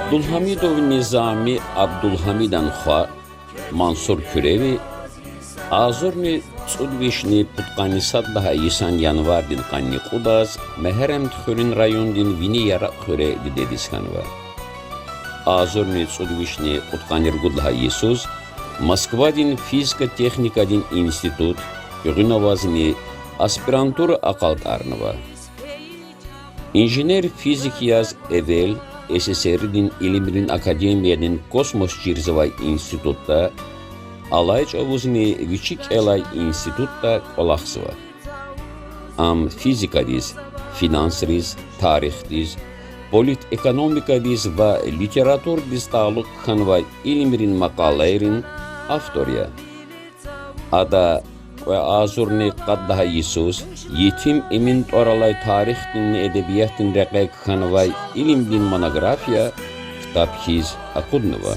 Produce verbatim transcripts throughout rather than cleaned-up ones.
Абдулгьамидов Низами Абдулгьамидан хва Мансур Куьреви агъзурни цӀуд вишни пудкъанни сад лагьай йисан январдин къанни кьудаз Мегьарамдхуьруьн райондин Вини Яракь хуьре дидедиз хьанва. Агъзурни цӀуд вишни кьудкъанни ругуд лагьай йисуз Москвадин физика-техникадин институт, гуьгъуьнавазни аспирантура акъалтӀарнава. Инженер-физик яз эвел СССР-дин Илимрин академиядин космос чирзавай институтда, алай чӀавузни вичи кӀелай институтда кӀвалахзава. Ам физикадиз, финансриз, тарихдиз, политэкономикадиз ва литературадиз талукь хьанвай илимрин макъалайрин автор я. Ада кьве агъзурни къад лагьай йисуз Етим Эмин тӀвар алай тарихдинни эдебиятдин рекье кхьанвай илимдин монография ктаб хьиз акъуднава.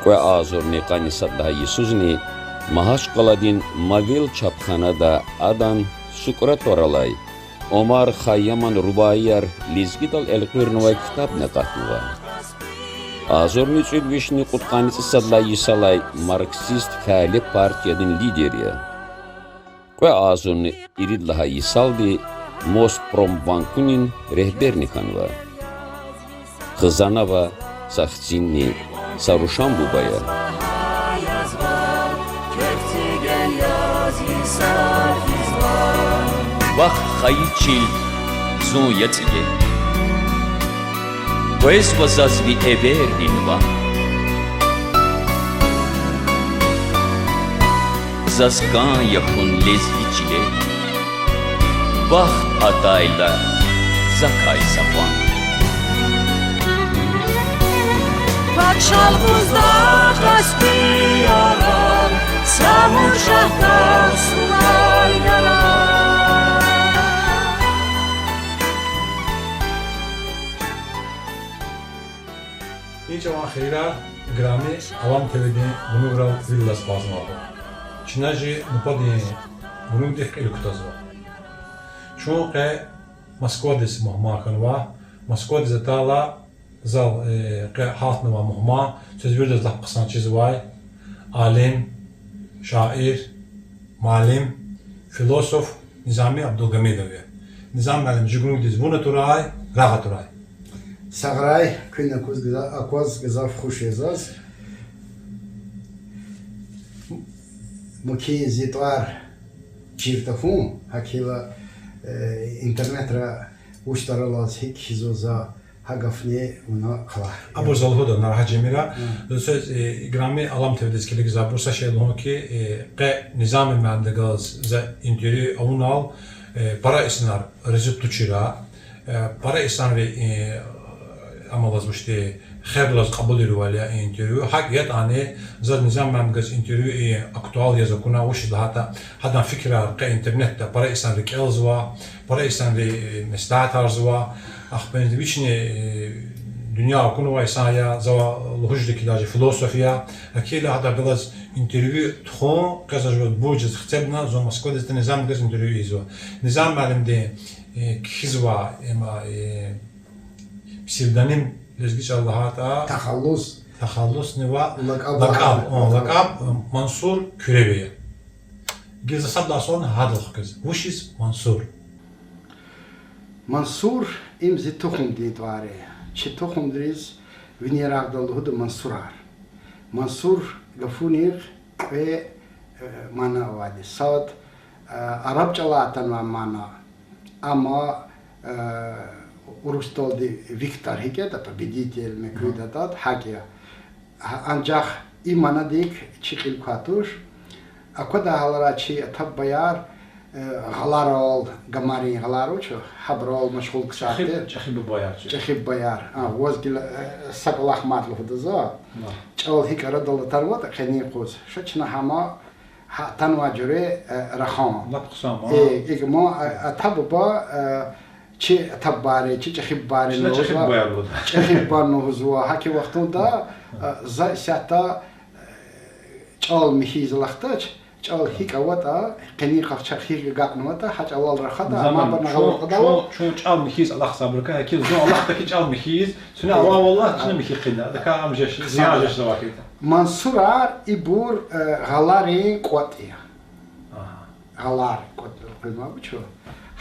Кьве агъзурни къанни сад лагьай йисузни Магьачкъаладин Мавел чапханада адан СукӀра тӀвар алай Омар Хайяман рубаияр лезгидал элкъуьрнавай ктабни акъатнава. Агъзурни кӀуьд вишни кьудкъанни цӀусад лагьай йисалай марксист фяли партиядин лидер я. Кьве агъзурни ирид лагьай йисалди Моспромбанкунин регьберни хьанва. Хизанава са хцинни са рушан буба я. Вахъ хайи чил зун я цӀигел, къвезва заз ви эвердин ван. Заз кӀан я хьун лезги чилел, бахт атайла закай са къван. Пачагьлугъда Каспи яран, Самуршагьда Сулай яран. И чӀаван хийирар, играми Алам ТВ-дин гунуграл вил алаз кӀанзавайбур. Чна чи нубатдин гунугдихъ кьил кутазва. Чун къе Москвадиз мугьман хьанва. Москвадиз атайла, зал, э, къе гьалтнавай мугьман, квез виридаз лап хъсан чизвай алим, шаир, муаллим, философ Низами Абдулгьамидов я. Низами муаллим, чи гунугдиз вун атурай, рагъ атурай. Сагърай, куьн акваз гза-, акваз гзаф хуш я заз. Мумкин зи тӀвар чир тахьун, гьакӀ хьайила, э, интернетра вуч тӀвар алаз, гьикӀ хьизва за, гьа гафни вуна кӀвалах. Абур за лугьуда, нарагьат жемир. Гьа. Заз, э, играми Алам ТВ-диз килигзавайбур, са шей лугьун хьи, э, къе Низами муаллимди галаз за интервью авунал, э, пара инсанар рази тушир. Э, пара инсанри, э, амалаз вучди, херлаз кьабулрайвал я и интервью. ГьакӀ ятӀани, заз Низами муаллимдиз интервью и актуал яз акуна, вучиз лагьайтӀа гьадан фикирар къе интернетда пара инсанри кӀелзава, пара инсанри, э, меслятарзава, ахпенди вични, э, дуьнья акунвай инсан я, за ваз лугьуз жеда хьи, даже философ я. ГьакӀ хьайила гьадан галаз интервью тухун, къе за жуваз бурж жез хцебна, зун Москвадиз атана Низамидиз интервью ийизва. Низами муаллимдин, э, кхьизвай, эм, э, псевдоним лезги чӀалал лагьайтӀа, тахаллус. Тахаллусни ва лакӀаб, лакӀаб, лакӀаб, о, лакӀаб, э, Мансур Куьреви я. Гила за сад лагьай суални гьадал хкиз. Вучиз Мансур? Мансур, им зи тухумдин тӀвар я. Чи тухумдиз Вини Ярагъдал лугьуда Мансурар. Мансур гафунихъ кьве, э, мана авайди. Сад, э, араб чӀалай атанвай мана, амма, э, урусдалди Виктор гьикӀ ятӀа, победитель, муькуьда тӀад, гьакӀ я. Гьа, анжах и манадик чи кьил квай туш. Аквадай гьаларай чи ата-бубаяр, э, гъаларал, гамарин гъалар вуч я, гьабурал машгъул ксар тир. ЧӀехи бубаяр чи. ЧӀехи бубаяр. А, ваз гила, э, са кӀвалах мад лугьуда за. ЧӀал гьикӀ арадал атанватӀа къенин юкъуз. Ша чна гьама гьа атанвай жуьре, э, рахан. Лап хъсан, э, а? ИкӀ ма, э, ата-буба, э, чи ата-бубайри, чи чӀехи бубайри лугьузва. ЧӀехи бубаяр лугьуда. ЧӀехи бубаяр лугьузва. Гьа и вахтунда, э, за исятда, э, чӀал михьиз алахъдач, ЧӀал гьикӀ аватӀа, къенин къахча гьикӀ агакьнаватӀа, гьа чӀалал рахада, Низаман, амма бана чун, гъавурда чун, чун чӀал михьиз алахъзавайбур кай, гьакӀ зун алахъда хьи чӀал михьиз, цуьне авайвал алахъ, чна михьи хъийида. Адакай ам жеч, зиян жеч завай хьайитӀа. Мансурар ибур, э, гъаларин кӀватӀ я. Гъалар кӀватӀ къвемаб чу.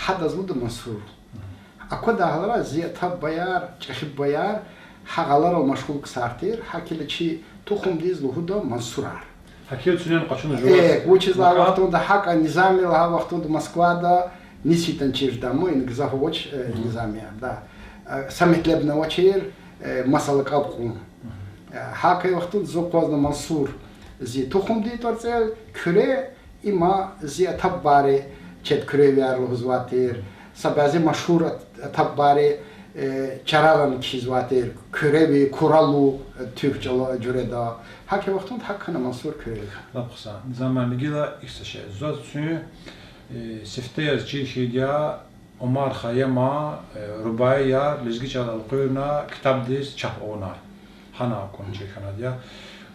Гьадаз лугьуда Мансур. Аквадай гьаларай зи ата-бубаяр, чӀехи бубаяр, гьа гъаларал машгъул ксар тир, гьакӀ хьайила чи тухумдиз лугьуда Мансурар. ГьакӀ хьайила цуьнен къачуна жуваз. Э, вучиз лагьай вахтунда гьакӀ Низами лагьай вахтунда Москвада ниситӀан чирдама, ин гзаф авач, э, Низамияр, да. Э, са метлебни авачир, э, маса лакӀаб кьун. Э, гьакӀ хьайи вахтунда зун акъвазна Мансур зи тухумдин тӀварцӀел, Куьре, има зи ата-бубайри чеб Куьревияр лугьузвай тир. Са бязи машгьур ат-, ата-бубайри, э, чарарани кхьизвай тир, Куьреви, Куралу, э, туьрк чӀала жуьреда. ГьакӀ хьайи вахтунда гьакӀ хьана Мансур Куьреви хьана. Лап хъсан. Низаман, гила ихьтин шей. Заз цуьн, э, сифте яз чир хьайиди я, Умар Хайяма, э, рубаияр лезги чӀалал элкъуьрна, ктабдиз чап авунай. Гьана акун чир хьанвайди я.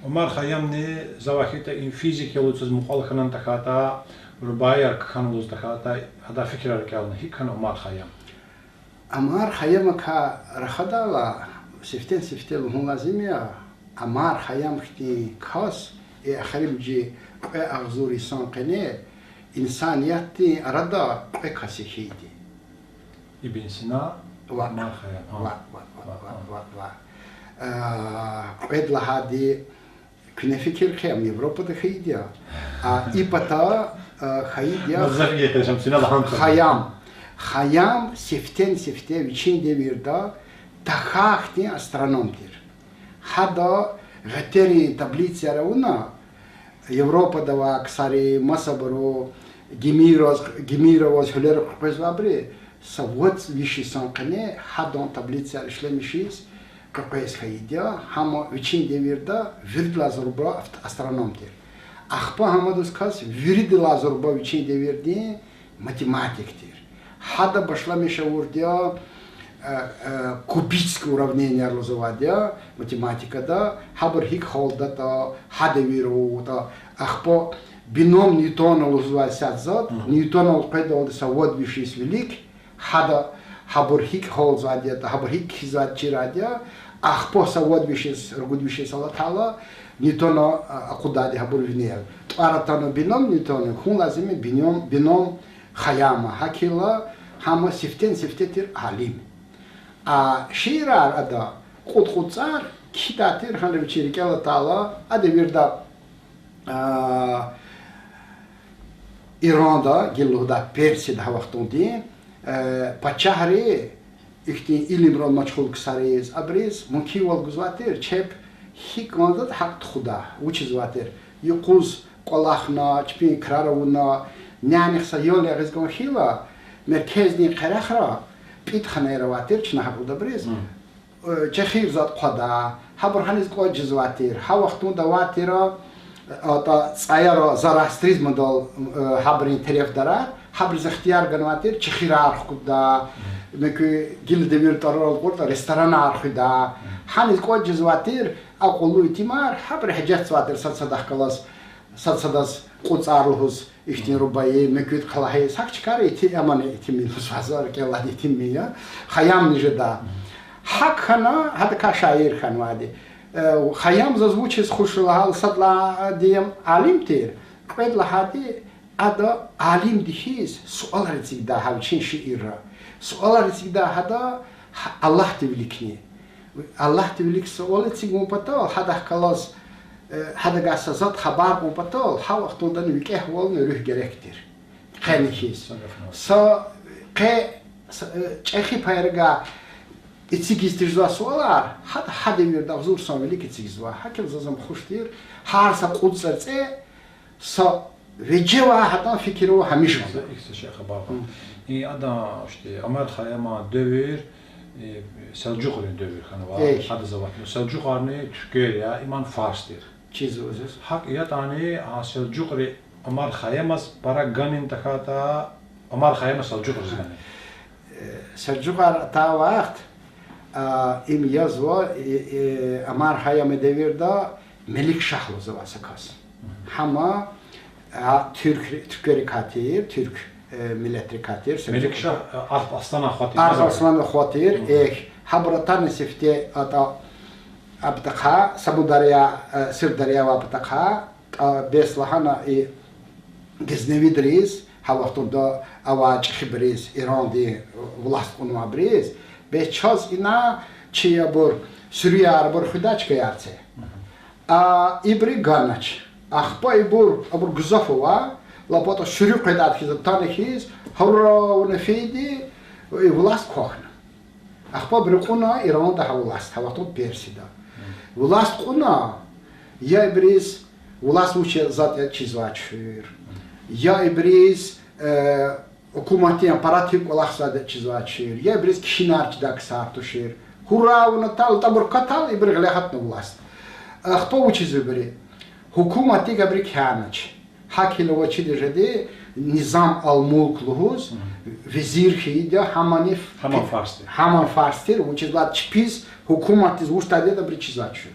Умар Хайямни завай хьайитӀа, им физик я лугьуз мукьвал хьанани тахьайтӀа, рубаияр кхьена лугьуз тахьайтӀа, гьадан фикирар кӀелна. ГьикӀ хьана Умар Хайям? Умар Хайямакай рахадайла, сифтени-сифте лугьун лазим я, Умар Хайям хьтин кас и эхиримжи кьве агъзур йисан къене инсаниятдин арада кьве кас я хьайиди. Ибн Сина, Умар Хайям, ва, ва, ва. Э, кьвед лагьайди, куьне фикир хъия, ам Европада хьайиди я. А и пата, э, хьайиди я Хайям. Хайям сифтени-сифте вичин девирда тахьай хьтин астроном тир. Гьада гъетерин таблицаяр авуна, Европада авай ксари, масабуру, гимийраз, гимийра аваз гьуьлера къекъвезвайбуру, са вад виш йисан къене гьадан таблицаяр ишлемишиз къекъвез хьайиди я, гьам вичин девирда виридалай зурба авт-, астроном тир. Ахпа гьамадиз кас виридалай зурба вичин девирдин математик тир. Гьада башламиш авурди я, э, э, кубические уравненияяр лугьузвайди я математикада, гьабур гьикӀ гьалдатӀа, гьа девир авуртӀа, ахпа бином Ньютона лугьузвай сад затӀ, Ньютонал къведалди са вад виш йис вилик, гьада гьабур гьикӀ гьалзавайди ятӀа, гьабур гьикӀ кхьизвайди чирайди я, ахпа са вад виш йис, ругуд виш йис алатайла, Ньютона, а, акъудайди гьабур винел. ТӀвар атана бином Ньютона, хьун лазим я бином, бином Хайяма. ГьакӀ хьайила гьам сифтени-сифте тир алим. А шиирар ада, кьуд-кьуд цӀар, кхьидай тир, гьана вичи рикӀел атайла, а девирда, а, Иранда, гила лугьудай Персияда гьа вахтунди, э, пачагьри ихьтин илимрал машгъул ксариз, абуруз мумкинвал гузвай тир, чеб гьикӀ кӀанзаватӀа гьакӀ тухудай, вучизвай тир, юкъуз кӀвалахна, чпин крар авуна, нянихъ са ял ягъиз кӀан хьайила, меркездин къерехра пӀидханаяр авай тир, чна гьакӀ лугьуда абуруз, э, чехир затӀ хъвадай, гьабур гьаниз кӀватӀ жезвай тир. Гьа вахтунда авай тир, э, атӀа цӀаяра Зороастризмадал, э, гьабурун терефдарар, гьабуруз ихтияр ганвай тир чехирар хкуддай, муькуь гила девир тӀварарал кьуртӀа ресторанар хуьдай. Гьаниз кӀватӀ жезвай тир, акьуллу итимар, гьабуру гьуьжетзавай тир сад-садахъ галаз, сад-садаз кьуд цӀар лугьуз, ихьтин рубаи, муькуьд хълагьи, са чкайра ити-, амани итим лугьуз фазва, рикӀел алайди итимни я, Хайямни жеда. ГьакӀ хьана, гьадакай шаир хьанвайди. Э, Хайям заз вучиз хуш я лагьайла, сад лагьайди, алим тир, кьвед лагьайди, ада алимди хьиз суалар эцигда гьа вичин шиирра. Суалар эцигда гьада, гьа Аллагьдин виликни. Аллагьдин вилик суал эцигун патал, гьадахъ галаз, э, гьадавай са затӀ хабар кьун патал, гьа вахтундани викӀегьвални руьгь герек тир. Къени хьиз. Са гаф ман. Са къе, са, э, чӀехи пай рагай эцигиз тежезвай суалар, гьада гьа девирда агъзур йисан вилик эцигзава. ГьакӀ хьайила заз ам хуш тир, гьар са кьуд цӀарцӀе са вежевай гьадан фикир ава гьамиша. Ихьтин шей хабар кьан. И адан, иште, Умар Хайяман девир, э, селжукьрин девир хьанва. Адаз аватна. Селжукьарни туьрквер я, имни фарс тир. Чизва заз. ГьакӀ ятӀани, а, селжукьри Умар Хайямаз пара ганани тахьайтӀа, Умар Хайямаз селжукьриз гана. Э, селжукьар атай вахт, а, им язва, э, э, Умар Хайяман девирда Меликшагь лугьузва са кас. Гьам, э, А, туьрк, туьрквери катир, туьрк, э, миллетрикай тир, Меликшагь, э, Арт Асланан хва тир, Арт Асланан хва тир, эхь, гьабур атана сифте атӀа, а патахъай, Самударя, э, Сырдаря авай патахъай, а, бес лагьана и Газневидриз, гьа вахтунда авай чӀехибуруз, Ирандин власть кьунвайбуруз, бес чаз ина чи абур, суьруьяр абур хуьдай чкаяр це. А ибуру ганач. Ахпа ибур, абур гзаф ава, лап атӀа суьруь къведайди хьиз, атана хьиз, гьавуна фейиди, и власть квахьна. Ахпа абуру кьуна Иранда гьа власть, гьа вахтунда Персияда. Власть кьуна, я ибуруз власть вуч затӀ я чизвай чуьр, я ибуруз, э, гьукуматдин аппарат гьикӀ кӀвалахзавайди чизвай чуьр, я ибуруз кхьинар чидай ксар тушир. Гьавуна атал, атӀабур катал, ибуру гъиле гьатна власть. Ахпа вучиз ибуру? Гьукуматдик абуру кянач. ГьакӀ хьайила вичиз жеди Низам ал-Мулк лугьуз, везир хьайиди я, гьамани ф-, гьаман фарс тир. Гьаман фарс тир, вучиз лагьайтӀа чпиз, гьукуматдиз вуч тадеда абуру чизвай чуьр.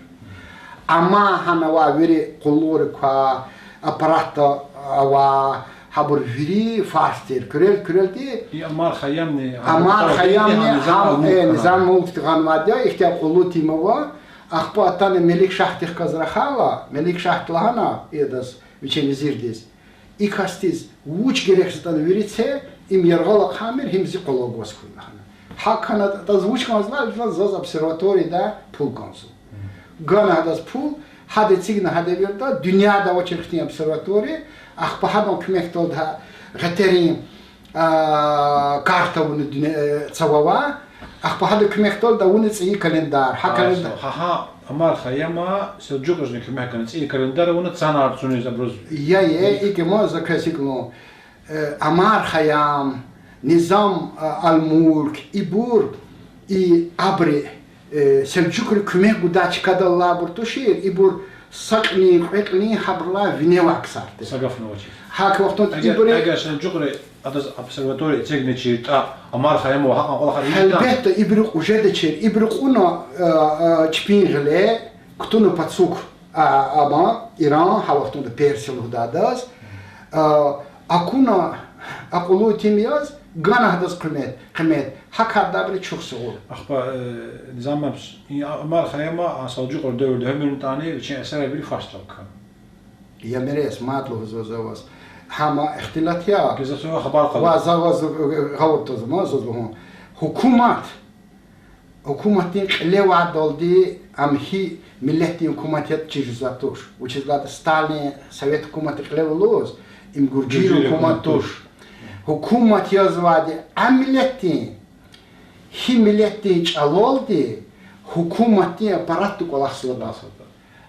Амма гьана авай вири къуллугърик квай, аппаратда авай, гьабур вири фарс тир. Куьрел-куьрелди И Амар Хайямни, Амар Хайямни, гьам, э, Низам Мулкди гъанвайди я, ихьтин къуллугъ тӀимил ава. Ахпа атана Меликшагьдихъ галаз рахайла, Меликшагьди лагьана идаз, вичин везирдиз: и касдиз вуч герек ятӀани вири це, им яргъал ахъаймир, гьим зи къвалав гваз хьуй лагьана. ГьакӀ хьана, адаз вуч кӀанзаватӀа, заз обсерваториядай пул кӀанзава. Гана гьадаз пул, гьада эцигна гьа девирда дуьньяда авачир хьтин обсерватория, ахпа гьадан куьмекдалди гьа гъетерин, а, карта авуна дуьне-, э, цавава, ахпа гьадан куьмекдалди авуна цӀийи календарь. Гьа календарь. Гьа, гьа, Амар Хайяма селжукъризни куьмек гана цӀийи календарь авуна, цанар цуниз абуруз. Я, я, икӀ я, ма за квез икӀ лугьун. Э, Амар Хайям, Низам, а, ал-Мулк, ибур, и абуру, э, селжукри куьмек гудай чкадал алайбур тушир, ибур са кьилин, кьве кьилин гьабурулай виневай ксар тир. Са гафни авачир. ГьакӀ вахтунда эгер, ибуру эгер селжукри адаз обсерватория эцигначиртӀа, Амар Хайяма гьакьван кӀвалахар ийида? Гьелбетда, ибуру кьуьзуь тушир, ибуру кьуна, э, э, чпин гъиле, кутуна пацук, а, амма Иран, гьа вахтунда Персия лугьудайдаз, а, акуна, а къуллугъ итим яз, гана гьадаз къимет, къимет, гьа кардайбуру чухсагъул. Ахпа, э, Низам абс-, и Амар Хайяма а селжукърин девирда гьуьмуьрнатӀани, вичин эсерар вири фарсчӀал кхьена. Я мерес, мад лугьузва за ваз. Гьам ихтилат я. Гзаф хабар кьада. Ва за ваз, э, гъавурда тваз, ма заз лугьун. Гьукумат, гьукуматдин кьиле авайдалди ам гьи миллетдин гьукумат ятӀа чир жезвай туш. Вучиз лагьайтӀа Сталин совет гьукуматдин кьилел алаз, им гуржуьрин гуржуьрин гьукумат гьукумат туш. Гьукумат язвайди а миллетдин, гьи миллетдин чӀалалди гьукуматдин аппаратда кӀвалахзаватӀа.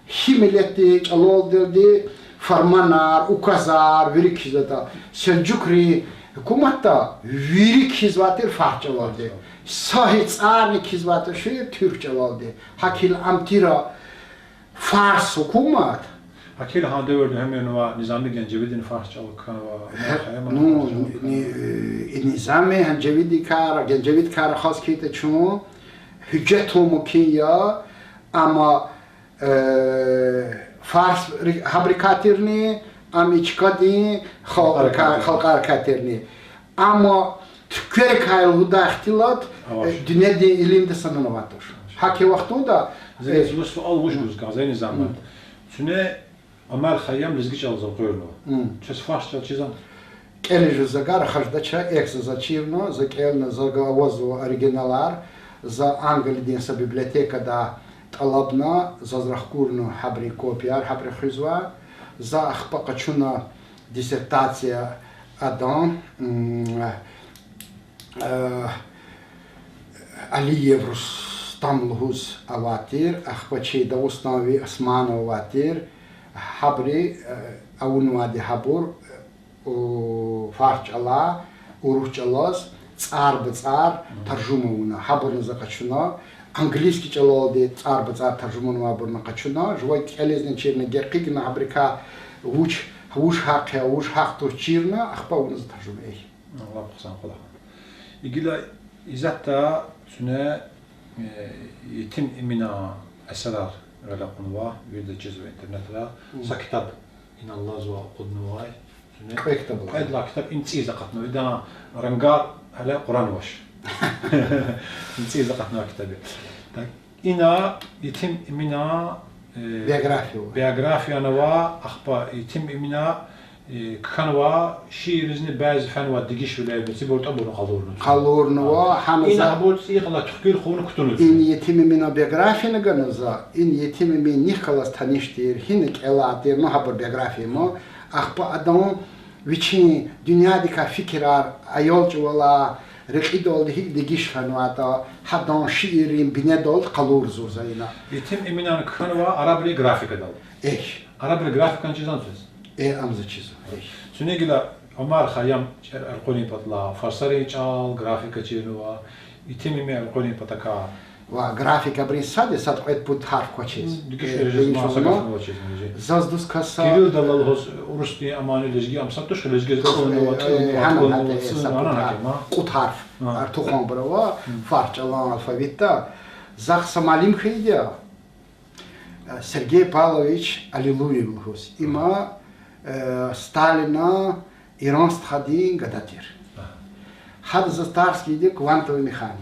Гьи миллетдин чӀалалдилди фарманар, указар, вири кхьизватӀа. Селжукрин гьукуматда вири кхьизвай тир фарс чӀалалди. Са гьи цӀарни кхьизвай тушир туьрк чӀалалди. ГьакӀ хьайила ам тира фарс гьукумат. ГьакӀ хьайила гьа девирда гьуьмуьрнавай Низами Генжевидини фарс чӀал кхьенва, Амар Хайяма фарс чӀал кхьенва. Низами Генжевидикай, Генжевидикай рахаз хьайитӀа чун гьуьжет авун мумкин я, амма, э, фарс ри-, гьабурукай тирни, ам и чкадин халкьарикай, халкьарикай тирни. Амма туькверикай лугьудай ихтилат, э, дуьньядин илимда санал авайд туш. ГьакӀ я вахтунда, э, заз суал вуч гуз кӀанзава, Низам. Чуьне Амар Хайям лезги чӀалаз элкъуьрнава. Квез фарс чӀал чизва? КӀелиз жезва, за гьар хаждача, эхь, заз чирна, за кӀелна, за авазва оригиналар, за Англиядин са библиотекада тӀалабна, заз рахкурна гьабурун копияр, гьабуру хуьзва, за ахпа къачуна диссертация адан, Алиев Рустам лугьуз авай тир, ахпа чи Дагъустанви Османов авай тир, гьабуру, э, авунвайди гьабур, э, фарс чӀалай, урус чӀалаз цӀар ба цӀар таржума авуна. Гьабурни за къачуна, английский чӀалалди цӀар ба цӀар таржума авунвайбурни къачуна, жува кӀелизни чирна, гекъигна гьабурукай вуч, вуч гьахъ я, вуч гьахъ туш чирна, ахпа авуна за таржума ая. Аллагь хъсан кӀвалах. И гила исятда чуьне, э, Етим Эминан эсерар гъиле кьунва, вирида чизва интернетра. Са ктаб. Ина лазва акъуднавай. Кьве ктаб. Кьвед лагьай ктаб им цӀийиз акъатнава. Идан рангар гьеле Къуръан вач. Им цӀийиз акъатнавай ктаб я. Так, ина Етим Эминан, э, биография ава. Биографияни ава, ахпа Етим Эмина, э, кхьенва, шиирризни бязи фенва дегишвилер, цибур тӀабурни къалурнава. Къалурнава, гьана ина за гьабур цӀийи кьилай туькӀуьр хъувуна кутунва. Ин Етим Эминан биографияни гана за, ин Етим Эмин нихъ галаз таниш тир, гьина кӀелай тир, ну, гьабур биография ман. Ахпа адан вичин дуьньядикай фикирар, аял чӀавалай рекьидалди гьикӀ дегиш хьанватӀа, гьадан шииррин бинедалди къалурзава за ина. Етим Эминан кхьенва арабрин графикадал. Эхь. Арабрин графикани чизвани квез? Э, ам за чизва. Эхь. Чуьне гила Умар Хайям чӀал элкъуьрин патал, фарсарин чӀал, графика чирнава, Етим Эмин элкъуьрин патахъай. Ва графика абурун сад я, сад кьвед-пуд гьарф квачиз. Дегиш, э, жез дегиш маса жезва. Графика авачиз, жез. Заз дуст кас са кириллдал лугьуз, урусдин, амани лезги, ам са туш лезги, э, кьунва, э, тунва, гьана, кьунва, гьана, э, тунва, са гьана пуд гьана гьарф, кьуд гьарф. Гьа. Артух кьван абур ава, гьм, фарс чӀалан алфавитда. Захъ са муаллим хьайиди я. Э, Сергей Павлович Аллилуев лугьуз. Има, э, Сталинан Иран стхадин гада тир. Ага. Гьада заз тарс гайиди квантовая механика.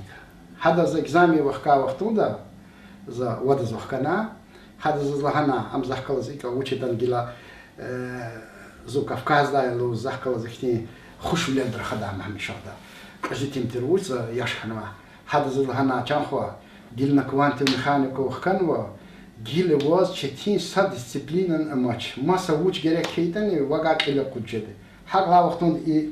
Гьада за экзамен вахкай вахтунда, за вадаз вахкана, гьада заз лагьана, ам захъ галаз икӀ вуч ятӀани гила, э, зун Кавказдай я лугьуз, захъ галаз ихьтин хушвилелди рахадай гьамиша гьада. Кьуьзуь итим тир вуч, за яш хьанва. Гьада заз лагьана, чан хва, гила на квантовая механика вахканва, гила ваз четин са дисциплинани амач. Маса вуч герек хьайитӀани, вавай кьил акъуд жеди. ГьакӀ лагьай вахтунда и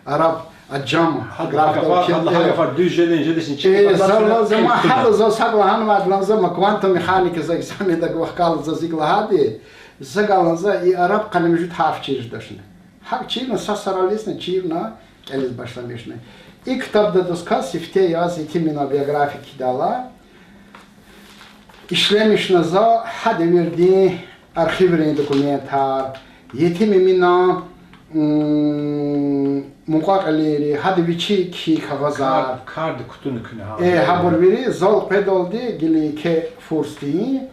араб аджам гьада графикадал гьакӀ гафар, гьада гьакӀ гафар дуьз жедани, жедани чӀехи, э, за лагьана, за ма, хъел хьайила, за сагъ лагьанвайди лагьана, за ма квантовая механика, за экзамендай вахкайла заз икӀ лагьайди, за галаза и араб къанни муьжуьд гьарф чир жедачни. ГьакӀ чирна, са сарализни чирна, кӀелиз башламишна. И ктабда дуст кас сифте яз Етим Эминан биография кхьидайла, ишлемишна за гьа девирдин архиврин документар, Етим Эминан, м, мукьва-кьилийри, гьада вичи кхьей кагъазар. Кар-, карда кутуна куьне гьа. Э, гьабур вири зал къведалди гила еке фурсдин,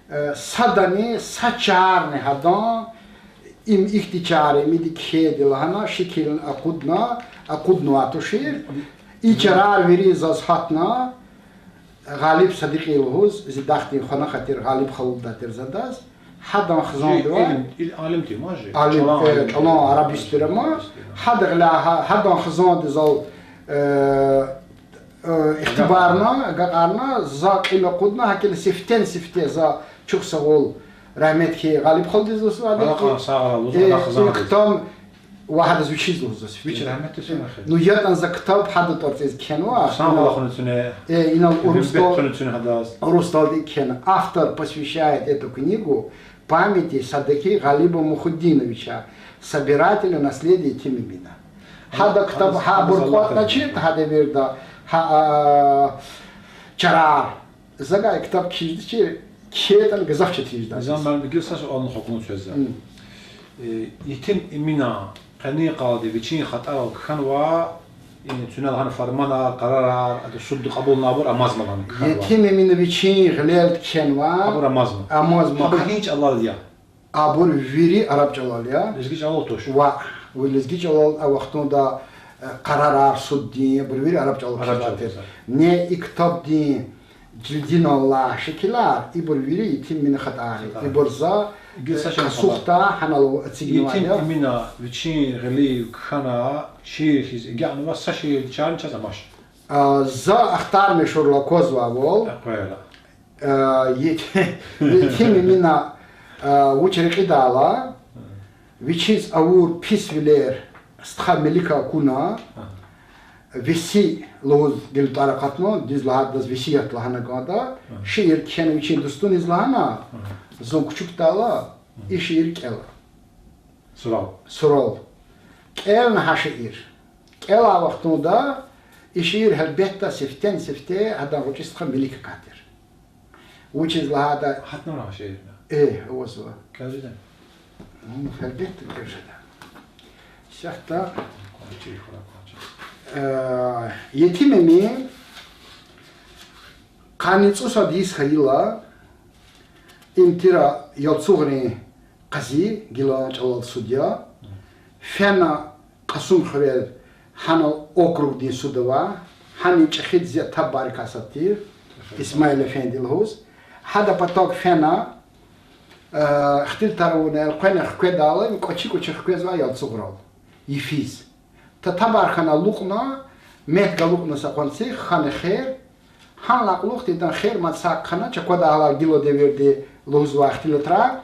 э, садани са чарни гьадан им ихьтин чар я, имиди кхьейди лагьана, шикилни акъудна, акъуднавай тушир. И чарар вири заз гьатна, Гъалиб Садикьи лугьуз, зи дахдин хванахъай тир, Гъалиб халудай тир за адаз. Гьадан хизандивай. Жи илим, ил-, алим тир ма жи. Алим, чӀалан, э, алим, чӀалан тир, араб истира ма. Араб истира. Гьада гъиле гьа-, гьадан хизандиз зал, э, э, ихтибарна, агакьарна, за кьил акъудна, гьакӀ хьайила сифтени-сифте за чухсагъул, рагьмет хьуй Гъалиб халудиз лугьузва. Алакьун сагърай лугьуз, э, гьадан хизандиз. Ихтам ва гьадаз вичиз лугьузва сифте. Вич рагьметдиз фена хьи. Ну, ятӀани за ктаб гьада тӀварцӀиз кхьенва. Хъсан валахуна цуьне. Э, инал гьуьрбет урусдал, туна цуьне гьадаз. Урусдалди кхьена. Автор посвящает эту книгу памяти Садики Гъалиба Мухуддиновича, собирателя наследия Етим Эмина. Гьада ктаб, гьа, гьабур кӀватӀна чир, гьа девирда, гьа, а, чарар. За гьа и ктаб кхьиздачир, кхьейтӀани гзаф четин жеда. Низам муаллим, гила са суални хкун чаз за. М. Э, Етим Эмина къенин къалди вичин хатӀарал кхьенва, яни цуьнал гьана фарманар, къарарар, ада судди кьабулнавайбур амазма лагьана кхьенва. Етим Эмина вичин гъилелди кхьенва. Абур амазма. Амазма. Абур гьи чӀалал я? Абур вири араб чӀалал я. Лезги чӀалал туш. Ва, ви лезги чӀалал а вахтунда, э, къарарар, суддин, абур вири араб чӀалал кхьизва тир. Араб чӀалал. Не и ктабдин жилдиналлай шикилар, ибур вири Етим Эмина хатӀар я. ХатӀар. Ибур за, э, са чан касухда гьанал эцигнавай я. Етим Эмина вичин гъилив кхьена шиир хьиз агакьнава, са шиир чарни чаз амач. А, за ахтармишурла аквазвайвал. Аквайла. А, Ет-, Етим Эмина, а, вуч рекьидайла, вичиз авур писвилер стха Мелика акуна, веси лугьуз гила тӀвар акъатна, дуьз лагьайтӀа адаз весият лагьана кӀанда, шиир кхьена вичин дустуниз лагьана, зун кучукдайла, и шиир кӀела. Сурал. Сурал. КӀелна гьа шиир. КӀелай вахтунда и шиир гьелбетда сифтени-сифте гьадан гъвечӀи стха Меликакай тир. Вучиз лагьайтӀа... Гьатнава гьа шиир? Э, авазва. КӀел жеда? Гьм, гьелбетда, кӀел жеда. Исятда, э, Етим Эмин къанни цӀусад йис хьайила, им тира Ялцугърин къази, гилан чӀалал судья. Фена Кьасумхуьрел, гьанал округдин суд ава, гьанин чӀехиди зи табарикай сад тир, Исмаил эфенди лугьуз. Гьада патав фена, э, ихтилатар авуна элкъвена хкведайла, им кӀвачи-кӀвачи хквезвай Ялцугърал, йифиз. Та табар хьана алукьна, мет галукьна са къванцихъ, хьана хер. Гьанлай кьулухъди идан хер мад сагъ хьана, чаквада гьалар гила девирди лугьузвай ихтилатра,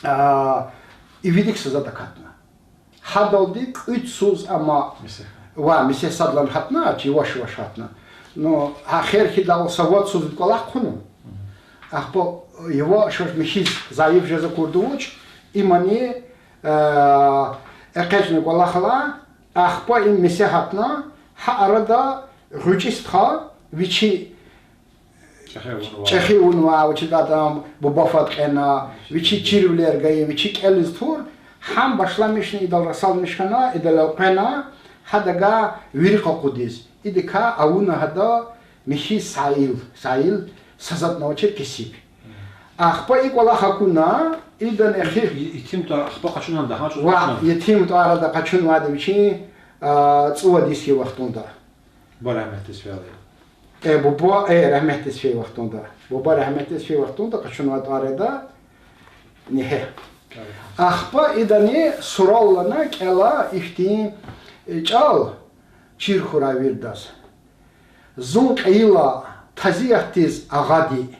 а, ивидик са затӀ акатна. Гьадалди кӀуьд йисуз ама, ва месе садлан гьатна, чи ваш-ваш гьатна. Ну, гьа хер хьайидалай са вад йисуз кӀвалах хъувуна. Ахпа яваш-яваш михьиз зайиф жез акурди вуч, имани, э, экъечӀна кӀвалахал, ахпа им месе гьатна, гьа арада гъвечӀи стха вичи чӀехи авунвай, вичи адан буба фад кьена, вичи чирвилер гайи, вичи кӀелиз тур, гьам башламишна идал расалмиш хьана, идал элкъвена, гьадавай вири къакъудиз. Идакай авуна гьада михьиз Саил, Саил са затӀни авачир кесиб. Ахпа и кӀвалах акуна, идан эхи-, Етим тӀвар ахпа къачуна, гьа чӀавуз ва къачуна. Етим тӀвар ада къачунвайди вичин, а, цӀувад йис хьайи вахтунда. Буба рагьметдиз фейила. Э, буба, э, рагьметдиз фейи вахтунда. Буба рагьметдиз фейи вахтунда къачунвай тӀвар ада ингье. Ахпа идани сурал алана кӀела ихьтин, э, чӀал чир хьурай виридаз. Зун кьейила тазиятдиз агъади,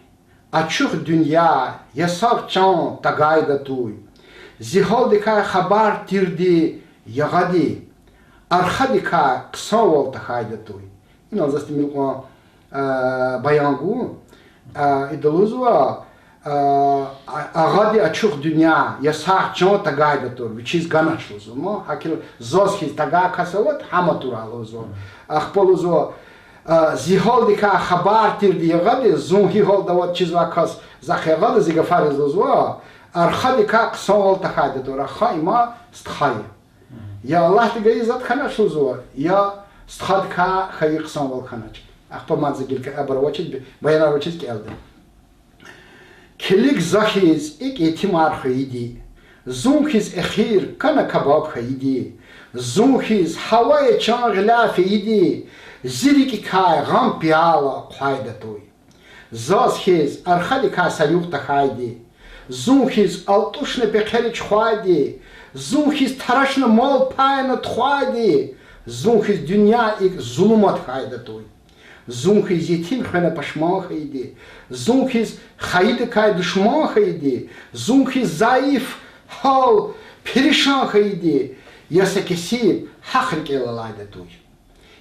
ачух дуьнья, ясав чан тагайда туй. Зи гьалдикай хабар тирди ягъади, архадикай хъсанвал тахьайда туй. Инал заз тӀимил кьван, э, баян гун, э, ида лугьузва, э, агъади ачух дуьнья, ясав чан тагайда тур, вичиз ганач лугьузва, ма, гьакӀ заз хьиз тагай кас аватӀа, гьам атурай лугьузва. Ахпа лугьузва, э, зи гьалдикай хабар тирди ягъади, зун гьи гьалда аватӀа чизвай кас захъ ягъади зи гафариз лугьузва, архадикай хъсанвал тахьайда тур, арха им стха я. Я Аллагьди гайи затӀ хьанач лугьузва, я стхадикай хьайи хъсанвал хьанач. Ахпа мад за гила абур авачиз, баянар авачиз кӀелда. Килиг за хьиз икӀ етимар хвейиди, зун хьиз эхир кана кабаб хьайиди, зун хьиз гьавая чан гъиляй фейиди, зи рикӀикай гъам пияла хъвайда туй. Заз хьиз архадикай са югъ тахьайди, зун хьиз алтӀушна пехъери чухвайди, зун хьиз тарашна мал-пайна тухвайди, зун хьиз дуьнья икӀ зулумат хьайида туй. Зун хьиз етим хвена пашман хьайиди, зун хьиз хайидакай душман хьайиди, зун хьиз зайиф, гьал, перишан хьайиди, я са кесиб гьахъ рикӀел алайда туй.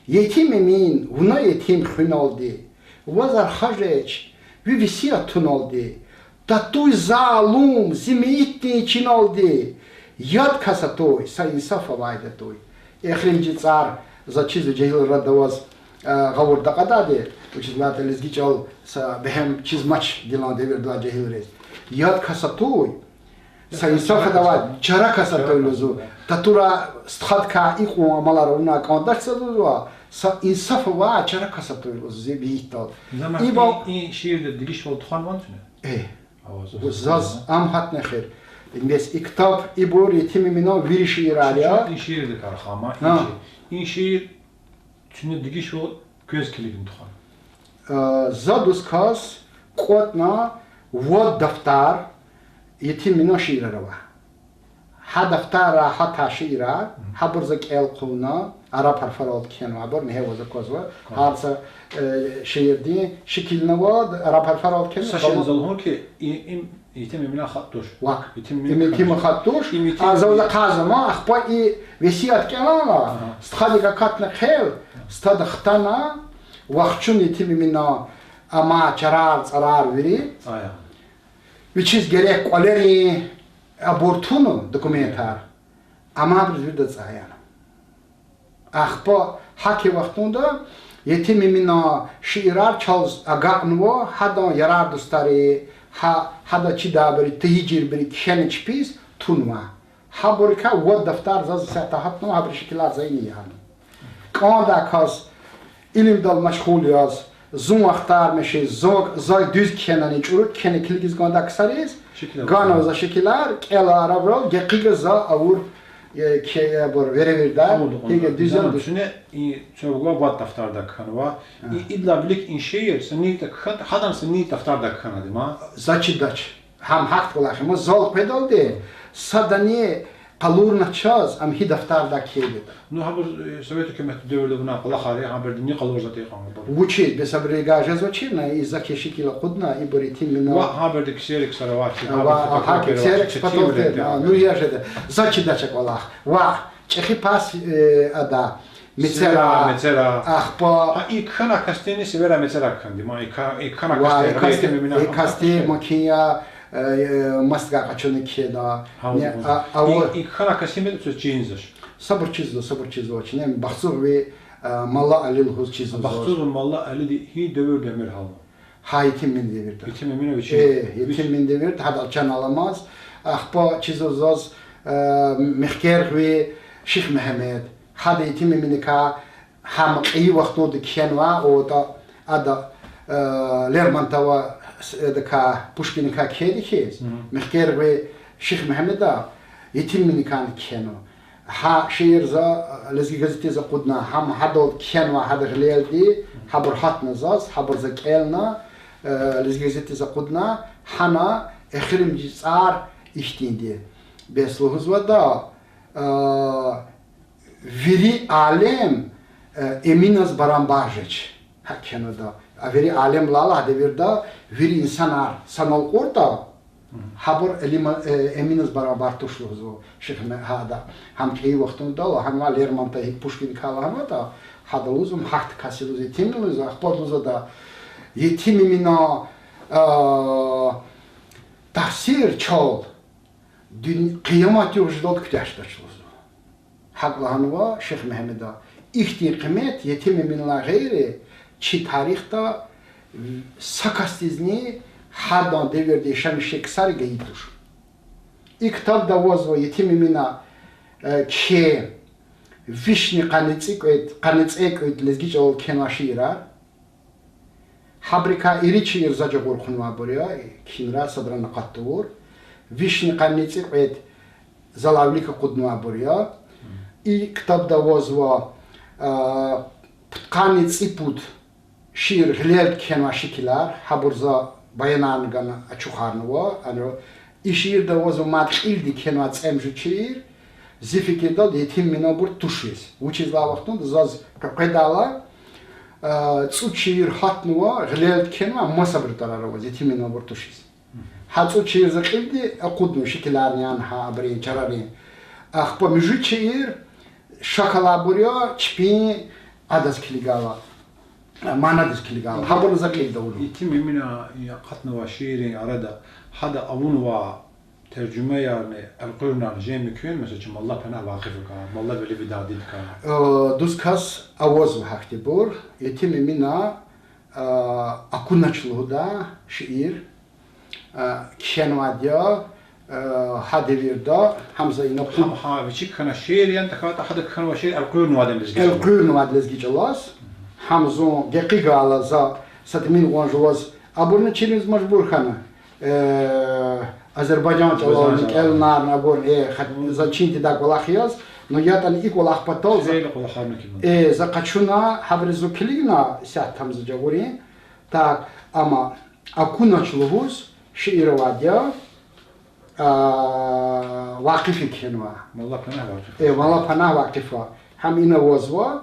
Етим Эмин, вуна етим хуьналди, ваз арха жеч, ви весият туналди, татуй залум зи мейитдин чиналди, яд кас атуй, са инсаф авайда туй. Эхиримжи цӀар заз чизва жегьилрин арада аваз, э, гъавурда акьадайди, вучиз лагьайтӀа лезги чӀал са бегьем чизмач гилан девирдилай жегьилриз. Яд кас атуй, са инсаф авай чара кас атуй лугьузва. Татура стхадикай икьван амалар авунвай кӀандач заз лугьузва, са инсаф авай чара кас атуй лугьузва зи мейитдал. Ибал и шиирда дегишвал тухванвани чна? Э. Заз ам гьатна эхир. Бес и ктаб, ибур Етим Эминан вири шиирар я. И шиирдикай рахама, и шиир чна дегишвал квез килигна тухвана. Э, за дуст кас кӀватӀна вад дафтар Етим Эминан шиирар ава. Гьа дафтарра гьатай шиирар, гьабур за кӀел хъувуна, араб гьарфаралди кхьенвайбур, ингье ваз аквазва. Гьар са, э, шиирдин шикилни ава, араб гьарфаралди кхьенва. Са шей за лугьун хьи, и, им Етим Эминан хатӀ туш. Вак. Им Етим Эминан хатӀ туш. А за ваз ахъайзава, ахпа и весият кӀелайла, стхадик акатна хъел, стхада хтана, вахчун Етим Эминан амай чарар, цӀарар вири. Вичиз герек кӀвалерин абур туна документар, амайбуруз виридаз цӀай аяна. Ахпа гьахьтин вахтунда Етим Эминан шиирар чаз агакьнава, гьадан ярар-дустари, гьа, гьада чидайбуру, тийижирбуру кхьена чпиз тунва. Гьабурукай вад дафтар заз исятда гьатнава, гьабурун шикилар за ина ягъна. КӀандай кас илимдал машгъул яз, Зун ахтармишиз, зун, за дуьз кхьенани, чӀуру кхьена килигиз кӀанда ксариз, гана за шикилар, кӀела арабрал, гекъигиз за авур, э, кхьей, абур веревирда, гьиге дуьз я, дуьз. Цуьне и цавгва вад дафтарда кхьенва. И идалай вилик и шиир са ни ятӀа кхьенва, гьадан са ни дафтарда кхьенва, дима? За чидач. Гьам гьахьтин кӀвалах я, ма зал къведалди, садани къалурна чаз, ам гьи дафтарда кхьейди ятӀа. Ну, гьабур, э, совет гьукуматдин девирда вуна кӀвалахар я, гьабурни къалурзавайди я гьабур. Вучиз, бес абуру гьа жезвачирна, и за кхьей шикил акъудна, ибур итимина. Ва гьабурди ксерокс ара авачир, ва гьабур гьа фотокопия ксерокс ара авачир, патал тир, а, ну, я жеда. За чидач а кӀвалах. Ва чӀехи пас, э, ада, мецера, мецера. Ахпа. Гьа, и кхьена касдини сивера мецера кхьенва, дима, и кха-, и кхьена, ва касди, и касди, и касди макин я, э, мастгай къачуна кхьена. Гьа, не, гьа, а, а, и, и кхьена касди мецера чизвач. Сабур чизва, сабур чизва, чна Бахтсугъви, э, Малла Али лугьуз чизва. Бахтсугъви Малла Алиди гьи девирда эмир гьална? Гьа, Етим Эмин девирда. Етим Эмина вичи. Э, Етим Эмин девирда, гьадал чан аламаз. Ахпа чизва заз, э, Мехкергъви Шихмегьамед. Гьада Етим Эминикай гьам кьейи вахтунда кхьенва, отӀа, ада, э, Лермонтован, с-, эдакай, Пушкиникай кхьейди хьиз, Мехкергъви Шихмегьамеда Етим Эминикайни кхьенва. Гьа шиир за, э, Лезги газетдиз акъудна, гьам гьадал кхьенва, гьада гъилелди, гьабур гьатна заз, гьабур за кӀелна, э, Лезги газетдиз акъудна, гьана эхиримжи цӀар ихьтинди. Бес лугьузвайда, э, вири алем, э, Эминаз барамбар жеч. Гьакӏ кхьенвайда. А вири алем лала гьа девирда вири инсанар санал кьуртӏа, гьабур Элима-, э, Эминаз барамбар туш лугьузва. Шихме-, гьада, гьам кьейи вахтунда лагьанва, Лермонтован, гьикӏ Пушкиндикай лагьанватӏа, гьада лугьузва, гьахьтин кас я лугьуз, Етим Эмин лугьузва, ахпа лугьузва ада, Етим Эмина, а, тахсир чал дун-, къиямат югъ жедалди куьтягь жедач лугьузва. Гьакӏ лагьанва Шихмегьамеда. Ихьтин къимет Етим Эминлай гъейри чи тарихда са касдизни гьадан девирда яшамиш жедай ксари гайи туш. И ктабда авазва Етим Эмина, э, кхьей вишни къанни цӏикьвед, къанни цӏекьуьд лезги чӏалал кхьенвай шиирар. Гьабурукай ирид шиир за жагъур хьанвайбур я, кхьинра садрани акъат тавур. Вишни къанни цӏикьвед залай вилик акъуднавайбур я. И ктабда авазва, а, пудкъанни цӏипуд шиир гъилелди кхьенвай шикилар, гьабур за баянарни гана ачухарнава, ана и шиирда авазва мад кьилди кхьенвай цӏемуьжуьд шиир, зи фикирдалди Етим Эминабур тушиз. Вучиз лагьай вахтунда заз къекъведайла, а, цӏуд шиир гьатнава гъилелди кхьенвай, масабуру тӏварар аваз, Етим Эминабур тушиз. Гьа цӏуд шиир за кьилди акъуднава, шикиларни яни гьа абурун чарарин. Ахпа муьжуьд шиир шак алайбур я, чпин адаз килигайла, манадиз килигайла. Гьабурни за кьилди авунва. Етим Эмина акъатнавай шииррин арада гьада авунвай тержумаярни элкъуьрунар жен мумкин, месела, чи Малла Панагь Вакъифакай, Малла Вели Видадидикай. Э, дуст кас авазва гьахьтинбур. Етим Эмина, э, Акунач лугьудай шиир, э, кхьенвайди я, э, гьа девирда, гьам за ина ку- Гьам гьа вичик хьана шиир яни тахьайтӏа гьада кхьенвай шиир элкъуьрнавайди лезги чӏалаз. Элкъуьрнавайди лезги чӏалаз. Гьам зун гекъигайла за са тӏимил кьван жуваз абурни чириз мажбур хьана. Э, азербайжан чӏалал кӏелунарни абурни, э, хат-, за чин тийидай кӏвалах яз, ну ятӏани и кӏвалах патал за, э, за къачуна, гьабуруз зун килигна, исятда гьам за жагъурин. Так, амма Акунач лугьуз шиир авайди я, а, Вакъифи кхьенвай. Малла Панагь Вакъифа. Э, Малла Панагь Вакъифа. Гьам ина авазва.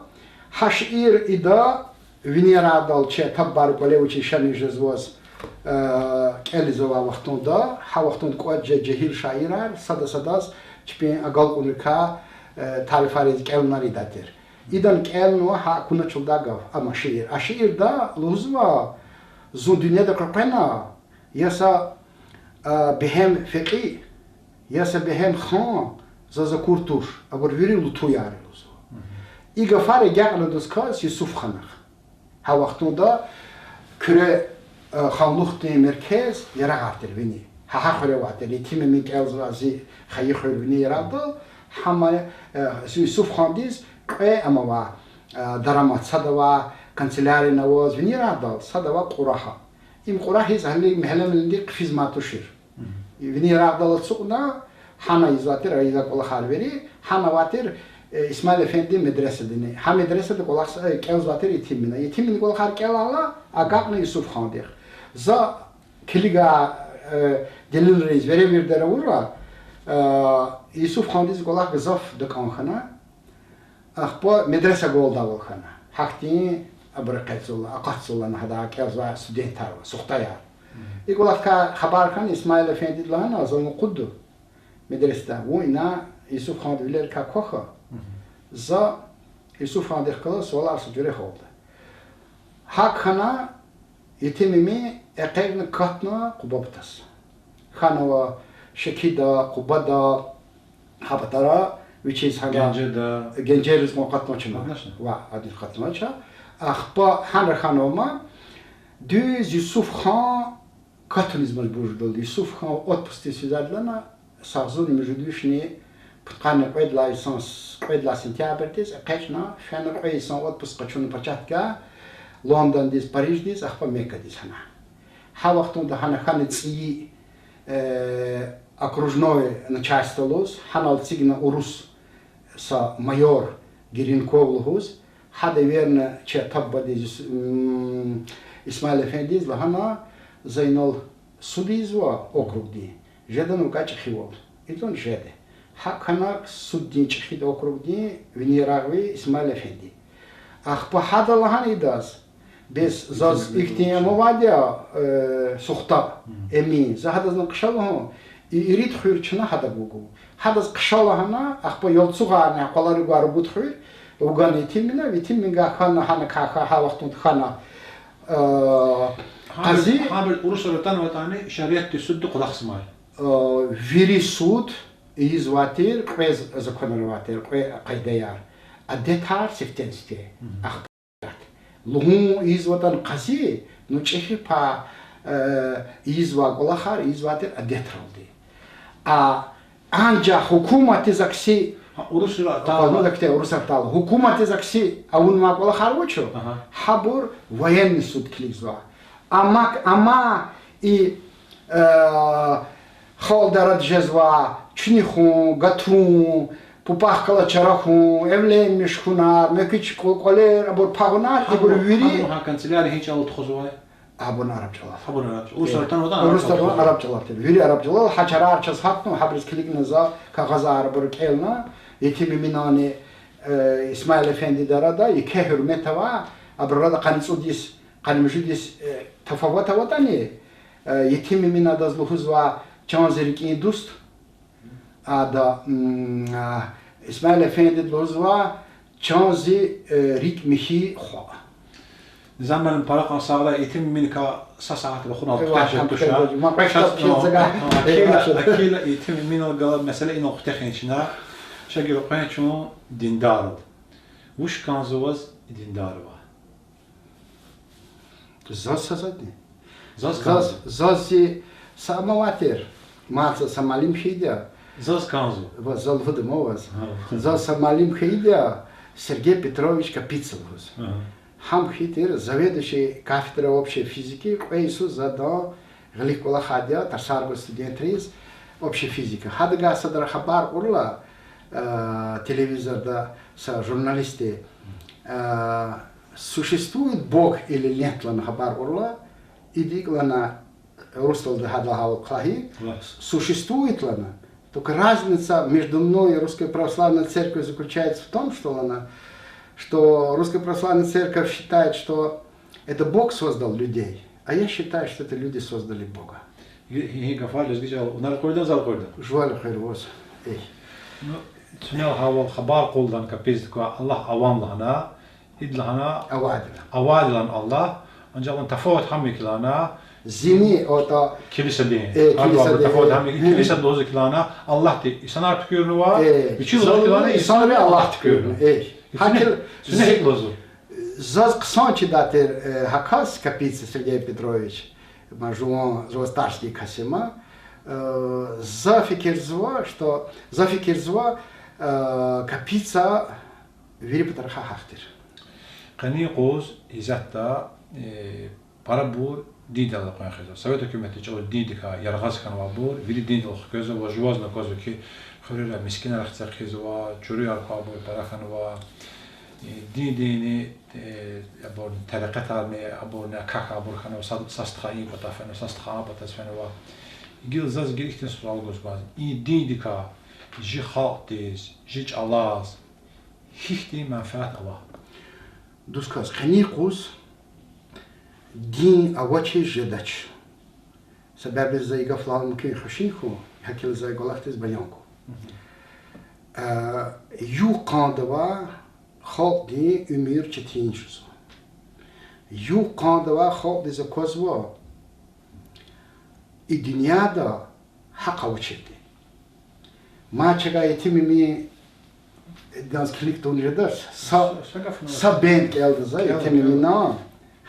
Гьа шиир ида вини яргъадал чи атабайри кӏвале авачир яшамиш жезваз, э, кӏелиз авай вахтунда, гьа вахтунда кӏватӏ жедай жегьил шаирар сада-садаз чпин агалкьунрикай, э, тарифариз кӏелунар ийидай тир. Идан кӏелнава гьа Акуначдалди гаф, амма шиир. А шиирда лугьузва, зун дуьньяда къекъвена, я са, а, бегьем фекьи, я са бегьем хан, заз акур туш, абур вири лутуяр я лугьузва. И гафар агакьна дуст кас Юсуфханахъ. Гьа вахтунда Куьре, э, ханлухдин меркез Ярагъай тир вини. Гьа, гьа хуьре авай тир, Етим Эмин кӏелзавай зи хайи хуьр вини Ярагъдал, гьама, э, Юсуфхандиз кьве ам авай, э, дарамат, сад авай, канцелярияни аваз, вини рагъдал сад ава Кьурагь. Им Кьурагьиз гьали мегьлемилинди хъфиз ман тушир. Вини рагъдал ацукьна, гьана ийизвай тир, ийизвай кӀвалахар вири, гьана авай тир, э, Исмаил эфендидин медресадини. Гьа медресада кӀвалахза-, э, кӀелзавай тир Етим Мина. Етим Минадин кӀвалахар кӀелайла, агакьна Юсуфхандихъ. За килигай, э, делилриз веревирдер авурла, э, Юсуфхандиз кӀвалах гзаф дакӀан хьана. Ахпа медреса агалдайвал хьана. Гьахьтин абур экъечӀзава, акъатзава гьадан кӀелзавай студентар ва сухтаяр. И кӀвалахдикай хабар хьана Исмаил эфендиди, лагьана: за вун акъудда медресада, вун ина Юсуфхандин вилерикай квахь, за Юсуфхандихъ галаз сувалар са жуьре гьалда. ГьакӀ хьана, Етим Мина экъечӀна катна Къубадиз. Хьанава Шекида, Къубада, гьа патара вичиз гьана Генжеда. Генжедиз кьван катнач ама. Катнач? Ва, адиз катнач. Ахпа гьанра хьанава ама, дуьз Юсуфхан катуниз мажбур жедалди. Юсуфхан отпускдиз физвайди лагьана, Сагъзурни муьжуьд вишни пудкъанни кьвед лагьай йисан, кьвед лагьай сентябрдиз экъечӀна, фена кьве йисан отпуск къачуна пачагьдикай Лондондиз, Париждиз, ахпа Меккадиз гьана. Гьа вахтунда гьана хьана цӀийи, э, окружной начальство лугьуз, гьанал эцигна урус са майор Гринков лугьуз, гьада эверна чи табадиз, м, Исмаил эфендидиз, лагьана: за инал суд ийизва округдин, жеда вуна чӀехивал. Идун жеда. ГьакӀ хьана суддин чӀехиди, округдин, вини ярагъви Исмаил эфенди. Ахпа гьада лагьана идаз: бес заз ихьтин ам авайди я, э, сухта, эмин, за гьадазни хъша лугьун, и ирид хуьр чна гьадаз вугун. Гьадаз хъша лагьана, ахпа ялцугъарни къваларив гвай ругуд хуьр вугана Етим Мина, Етим Минагай хьана, гьана кахьа, гьа вахтунда хьана, э, къази. Гьабур урусар атанватӀани, шариатдин судда кӀвалахзамай. Э, вири суд ийизвай тир, кьве законар авай тир, кьве къайдаяр. Адетар сифтени-сифте. Ахпа лугьун ийизватӀани къази, ну, чӀехи пай, э, ийизвай кӀвалахар ийизвай тир адетралди. А, анжах гьукуматдиз акси, урусар атайла, гьукуматдиз акси авунвай кӀвалахар вуч я, гьабур военный суд килигзава. Амма, амма и, э, халкьди арада жезва, чуьнуьхун, гатун, пупахъ галаз чара хьун, эвленмиш хьунар, муькуь кӀвалер, абур пагъунар, ибур вири. Гьабурун гьа канцелярия гьи чӀалал тухузвай? Абур араб чӀалал. Абур араб чӀалал. Урусар атанватӀани, урусар атанватӀани араб чӀалал тир. Вири араб чӀалал, гьа чарар чаз гьатна, гьабуруз килигна за, кагъазар абуру кӀелна, Етим Минани, э, Исмаил эфендидин арада еке гьуьрмет ава, абурун арада къанни цӀуд йис, къанни муьжуьд йис, э, тафават аватӀани, э, Етим Мина адаз лугьузва чан зи рикӀин дуст, ада, м, а, Исмаил эфендиди лугьузва чан зи, э, рикӀ михьи хва. Низам муаллим, пара кьван сагърай, Етим Минакай са сят рахунал куьтягь жеда туш. Акила, Акила, Етим Минал галай месэла инал куьтягь хьана чна. Ша гила къвен чун диндарал. Вуч кӀанзава ваз диндарвал? Заз са затӀни. Заз кӀанзава. Заз зи са ам авай тир. Мад са муаллим хьайиди я. Заз кӀанзава. Ва за лугьуда ма ваз. Заз са муаллим хьайиди я, Сергей Петрович Капица лугьуз. Гьам хьайи тир заведующий кафедры общей физики, кьве йисуз за адан гъилик кӀвалахайди я, тарсар гвай студентриз общей физики. Гьадавай садра хабар кьурла, э, телевизорда са журналистди, э, существует Бог или нет лагьана хабар кьурла, ида икӀ лагьана, урусдалди гьада лагьайвал кӀвалахиз, существует лагьана. Только разница между мной и Русской Православной Церковью заключается в том, что лагьана, что Русская Православная Церковь считает, что это Бог создал людей, а я считаю, что это люди создали Бога. Гьи, гьи гафар лезги чӀалал вуна элкъуьрдани, за элкъуьрдани? Жуван элкъуьрваз. Эй. Ну, чна лагьайвал хабар кьурла Капицадикай Аллагь авани лагьана, ида лагьана авайди лагьана Аллагь, анжах вун тафават гьам я ки лагьана, зини, отӀа, килисадин, э, гьар килисадин, тафават гьам я ки, э, килисада лугьуз ки лагьана Аллагьди инсанар туькӀуьрнава, э, вичи лугьуз ки лагьана инсанри Аллагь туькӀуьрнава. Э, гьакӀ я, заз хъсан чидай тир, э, гьа кас, Капица Сергей Петрович, ма жуван, жуван старший кас я ма, э, за фикирзава, что, за фикирзава, э, Капица вири патарихъай гьахъ тир. Къенин юкъуз исятда, э, парабур диндал элкъвен хизва. Совет гьукуматдин чӀавуз диндикай яргъаз хьанвайбур вири диндал хквезва, ва жувазни аквазва хьи, хуьрера мискӀинар хцихъизва, чуруяр квайбур пара хьанва, э, диндини, э, абурни тарикъатарни, абурни акахьайбур хьанва, са, са стха и пата фенва, са стха а патаз фенва. Гила заз гила ихьтин суал гуз кӀанзава: и диндикай жи халкьдиз, жи чӀалаз гьихьтин менфят ава? Дуст квез, къенин юкъуз дин авачиз жедач. Себеб за и гаф лагьана мумкин я хушин хьун, гьакӀ хьайила за и кӀвалахдиз баян гун. Э, югъ-къандавай халкьдин уьмуьр четин жезва. Югъ-къандавай халкьдиз аквазва и дуьньяда гьахъ авачирди. Мад чавай Етим Эминаз килиг тавун жедач, са, са бенд кӀелда за Етим Эминан,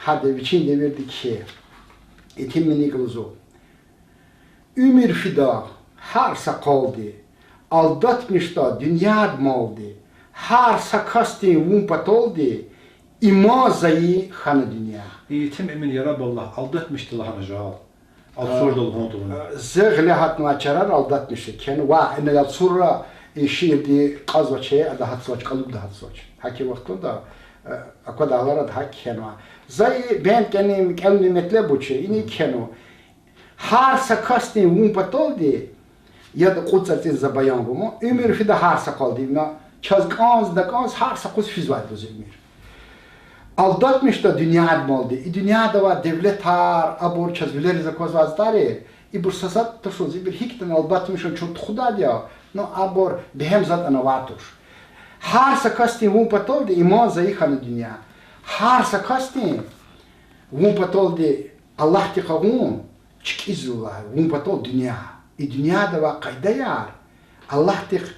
гьада вичин девирдик кхьей. Етим Эминик лугьузва: уьмуьр фида гьар са къалди, алдатмишда дуьньяд малди, гьар са касдин вун паталди иман зайи хьана дуьнья. Етим Эмин, яраб Аллагь, алдатмишда лагьана жал. Алцурда лугьун тавуна. Зи гъиле гьатнавай чарар алдатмишда кхьенва, ина Алцурра и шиирди кьазвач, ада гьатзавач, кӀалубда гьатзавач. Гьа и вахтунда, э, аквадайла ада гьакӀ кхьенва. За и бенд кӀелун, кӀелун метлеб вуч я, иник кхьенва. Гьар са касдин вун паталди, яда кьуд цӀарцӀин за баян гуман, уьмуьр фида гьар са къалди, вуна чаз кӀанз-такӀанз гьар са къуз физвайди лугьуз уьмуьр. Алдатмишда дуьньяд малди, и дуьньяда авай девлетар, абур чаз вилериз аквазвай затӀари, ибур са затӀ туш лугьуз, ибур гьикӀ ятӀани алдатмишун чун тухудайди я, ну, абур бегьем затӀ авай туш. Гьар са касдин вун паталди иман зайи хьана дуьнья. Гьар са касдин вун паталди Аллагьдихъ агъун чкӀизва лагьай, вун патал дуьнья. И дуьньяда авай къайдаяр Аллагьдихъ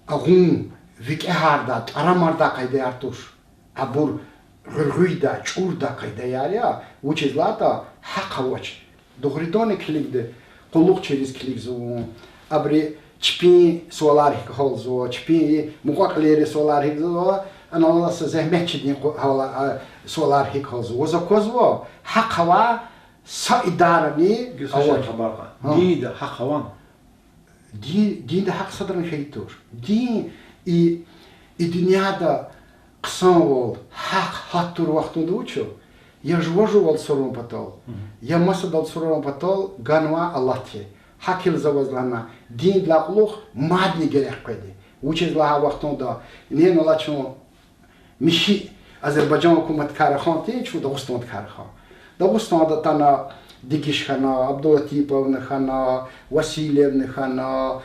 агъун, викӀегьардай, тӀарамардай къайдаяр туш. Абур гъуьргъуьдай, чӀурдай къайдаяр я, вучиз лагьайтӀа гьахъ авач. Дугъриданни килигда, къуллугъчийриз килигзава вун. Абуру чпин суалар гьикӀ гьялзава, чпин мукьва-кьилийрин суалар гьикӀ гьялзава, ана алаз са зегьметчидин къу-, гьала-, а, суалар гьикӀ гьялзава. Ваз аквазва, гьахъ авай са идарани авач. Динда гьахъ авани? Дин, динда гьахъ садрани хьайи туш. Дин и, и дуьньяда хъсанвал, гьахъ гьат тур вахтунда вуч я? Я жува-жувал сурун патал, я масадал сурун патал ганвай алат я. ГьакӀ хьайила за ваз лагьана, диндилай кьулухъ мадни герек къведа. Вучиз лагьай вахтунда, инал алачун михьи Азербайжан гьукуматдикай рахайтӀа, чун Дагъустандикай рахайтӀа. Дагъустанда атана, Дигиш хьана, Абдулатиповни хьана, Васильевни хьана,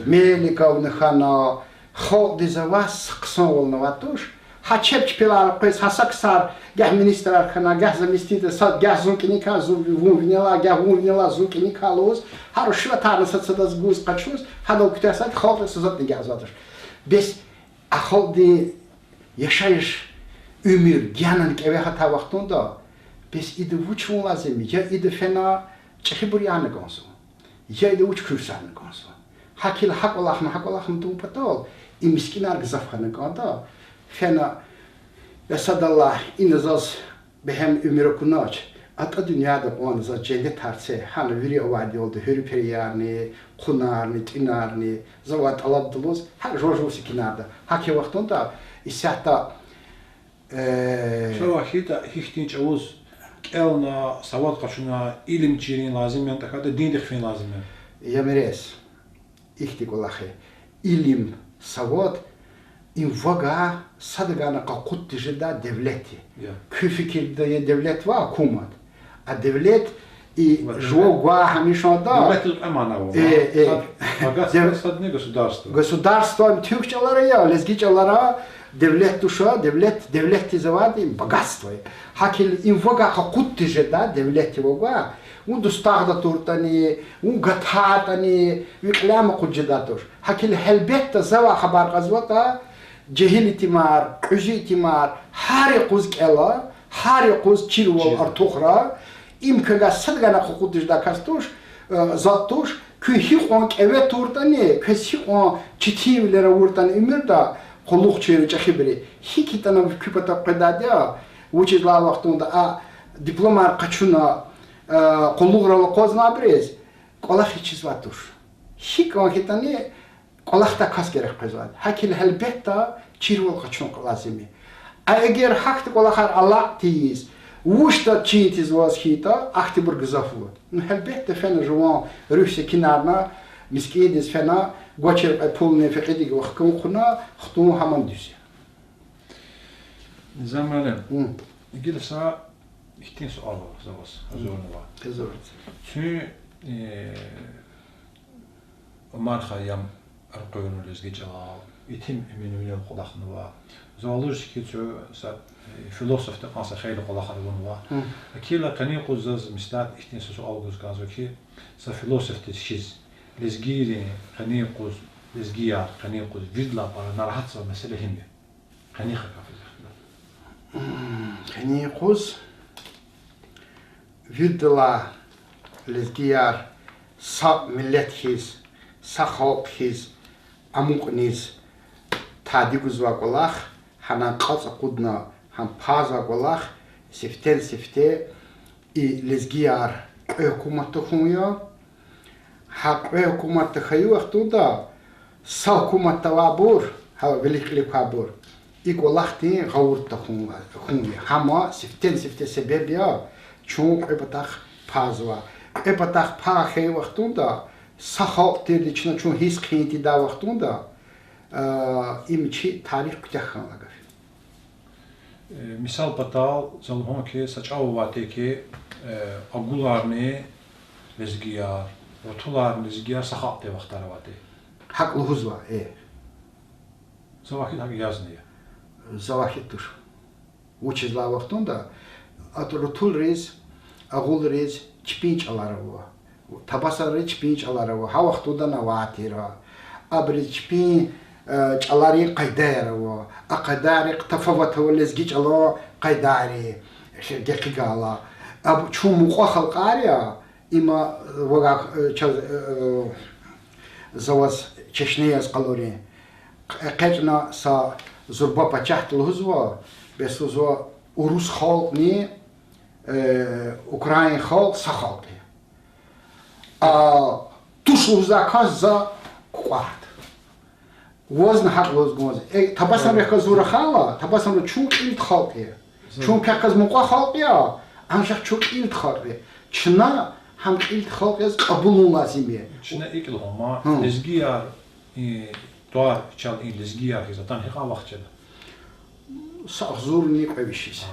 Меликовни хьана, халкьдиз авай са хъсанвални авай туш. Гьа чеб чпелай къвез, гьа са ксар, гагь министрар хьана, гагь заместитель, са, гагь зун кӀаникай, зун, вун винелай, гагь вун винелай, зун кӀаникай лугьуз, гьа рушветарни сад-садаз гуз, къачуз, гьадал куьтягь сад халкьдиз са затӀни агакьзавайди туш. Бес а халкьдин яшайиш, уьмуьр генани кӀеве гьатай вахтунда, бес ида вуч авун лазим я? Я ида фена чӀехибур яна кӀанзава, я ида вуч куьрсарна кӀанзава. ГьакӀ хьайила гьа кӀвалахна, гьа кӀвалахна тавун патал и мискӀинар гзаф хьана кӀанда. Фена, я сад Аллагь, ина заз бегьем уьмуьр акунач, атӀа дуьньяда кьван заз женнетар це, гьана вири авайди я лугьуда, гьуьруьпериярни, хъунарни, тӀуьнарни, завай тӀалабда лугьуз, гьакӀ жува-жув секинарда. ГьакӀ хьайи вахтунда исятда, э, чавай хьайитӀа, гьихьтин чӀавуз кӀелна, савад къачуна, илим чирун лазим яни, тахьайтӀа диндихъ фин лазим яни? Я мерез, ихьтин кӀвалах я. Илим, савад, им вагай садавайни къакъудиз жедай девлет я. Куь фикирда, я девлет ва гьукумат. А девлет и жуван гвай гьамиша ада. Государство, им туьрк чӀалара я, лезги чӀалара, девлет туш, девлет, девлетдиз авайди им богатство я. ГьакӀ хьайила им вагай къакъудиз жедай девлет я вагай. Вун дустагъда туртӀани, вун гатайтӀани, ви кьиляй акъудиз жедай туш. ГьакӀ хьайила гьелбетда завай хабар кьазватӀа, жегьил итимар, кьуьзуь итимар, гьар юкъуз кӀела, гьар юкъуз чирвал артухра, им квевай садавайни къакъудиз жедай кас туш, э, затӀ туш, куьн гьикьван кӀеве туртӀани, квез гьикьван четинвилер авуртӀани уьмуьрда, къуллугъчийри, чӀехибуру. ГьикӀ хьайитӀани куь патав къведайди я, вучиз лагьай вахтунда а дипломар къачуна, э, къуллугърал акъвазнавайбуруз кӀвалах ийизвай туш. ГьикӀ ван хьайитӀани кӀвалахдай кас герек къвезвайди. ГьакӀ хьайила гьелбетда чирвал къачун лазим я. А эгер гьахьтин кӀвалахар алакь тийиз, вучда чин тийиз ваз хьайитӀа, ахьтинбур гзаф ава. Ну, гьелбетда, фена жуван руьгь секинарна, мискӀиндиз фена, гвачир кьве пулни фекьидик вахкун хъувуна, хтун гьаман дуьз я. Низам муаллим, гила са ихьтин суал ава за ваз гьазурнава. Гьазур. Чун, э, Умар Хайям ракъурна лезги чӀалал, итим Эминвинел кӀвалахнава. За лугьуз хьи, чун са, э, философдин кьван са хейлин кӀвалахар авунва. Гьакӏ хьайила къенин юкъуз заз меслят ихьтин са суал гуз кӀанзава хьи, са философдиз хьиз, лезгийрин къенин юкъуз, лезгияр къенин юкъуз виридалай пара нарагьатзавай месэла гьим я? Къенин юкъуз. Къенин юкъуз виридалай лезгияр са миллет хьиз, са халкь хьиз амукьниз тади гузвай кӀвалах, гьана кьацӀ акъудна гьам пайзавай кӀвалах, сифтени-сифте и лезгияр кьве гьукуматда хьун я. Гьа кьве гьукуматда хьайи вахтунда са гьукуматда авайбур, гьа вилик-кьилик квайбур, и кӀвалахдин гъавурда хьун, хьун я. Гьам сифтени-сифте себеб я чун кьве патахъ пайзавай. Кьве патахъ пай хьайи вахтунда, са халкь тирди чна чун гьисс хъийин тийидай вахтунда, э, им чи тарих куьтягь хьанвай гаф я. Э, мисал патал за лугьун хьи, са чӀав авай тир хьи, э, агуларни лезгияр, рутуларни лезгияр са халкь тир вахтар авай тир. ГьакӀ лугьузва, э. За вахт гьакӀ язни я. За вахт туш. Вучиз лагьай вахтунда, а рутулриз, агъулриз чпин чӀалар ава. Табасариз чпин чӀалар ава, гьа вахтунда авай тир. Абуруз чпин, э, чӀаларин къайдаяр ава. А къайдайрихъ тафават ава лезги чӀалан къайдайри, гекъигайла. Аб-, чун мукьва халкьар я, има, э, вагак, э, чаз, э, за ваз чешне яз къалурин. ЭкъечӀна са зурба пачагьди лугьузва, бес лугьузва, урус халкьни, э, украин халкь са халкь я. А туш лугьузвай кас за кукӀварда. Вазни гьакӀ лугьуз кӀанзава. Э, табасаранрихъ галаз рахайла, табасаранра чун кьилди халкь я. Чун квехъ галаз мукьва халкь я, анжах чун кьилди халкь я. Чна гьам кьилди халкь яз кьабулун лазим я. Чна икӀ лугьун ма, лезгияр, и тӀвар чал и лезгияр хьиз атана гьикьван вахт жеда? Са агъзурни кьве виш йис.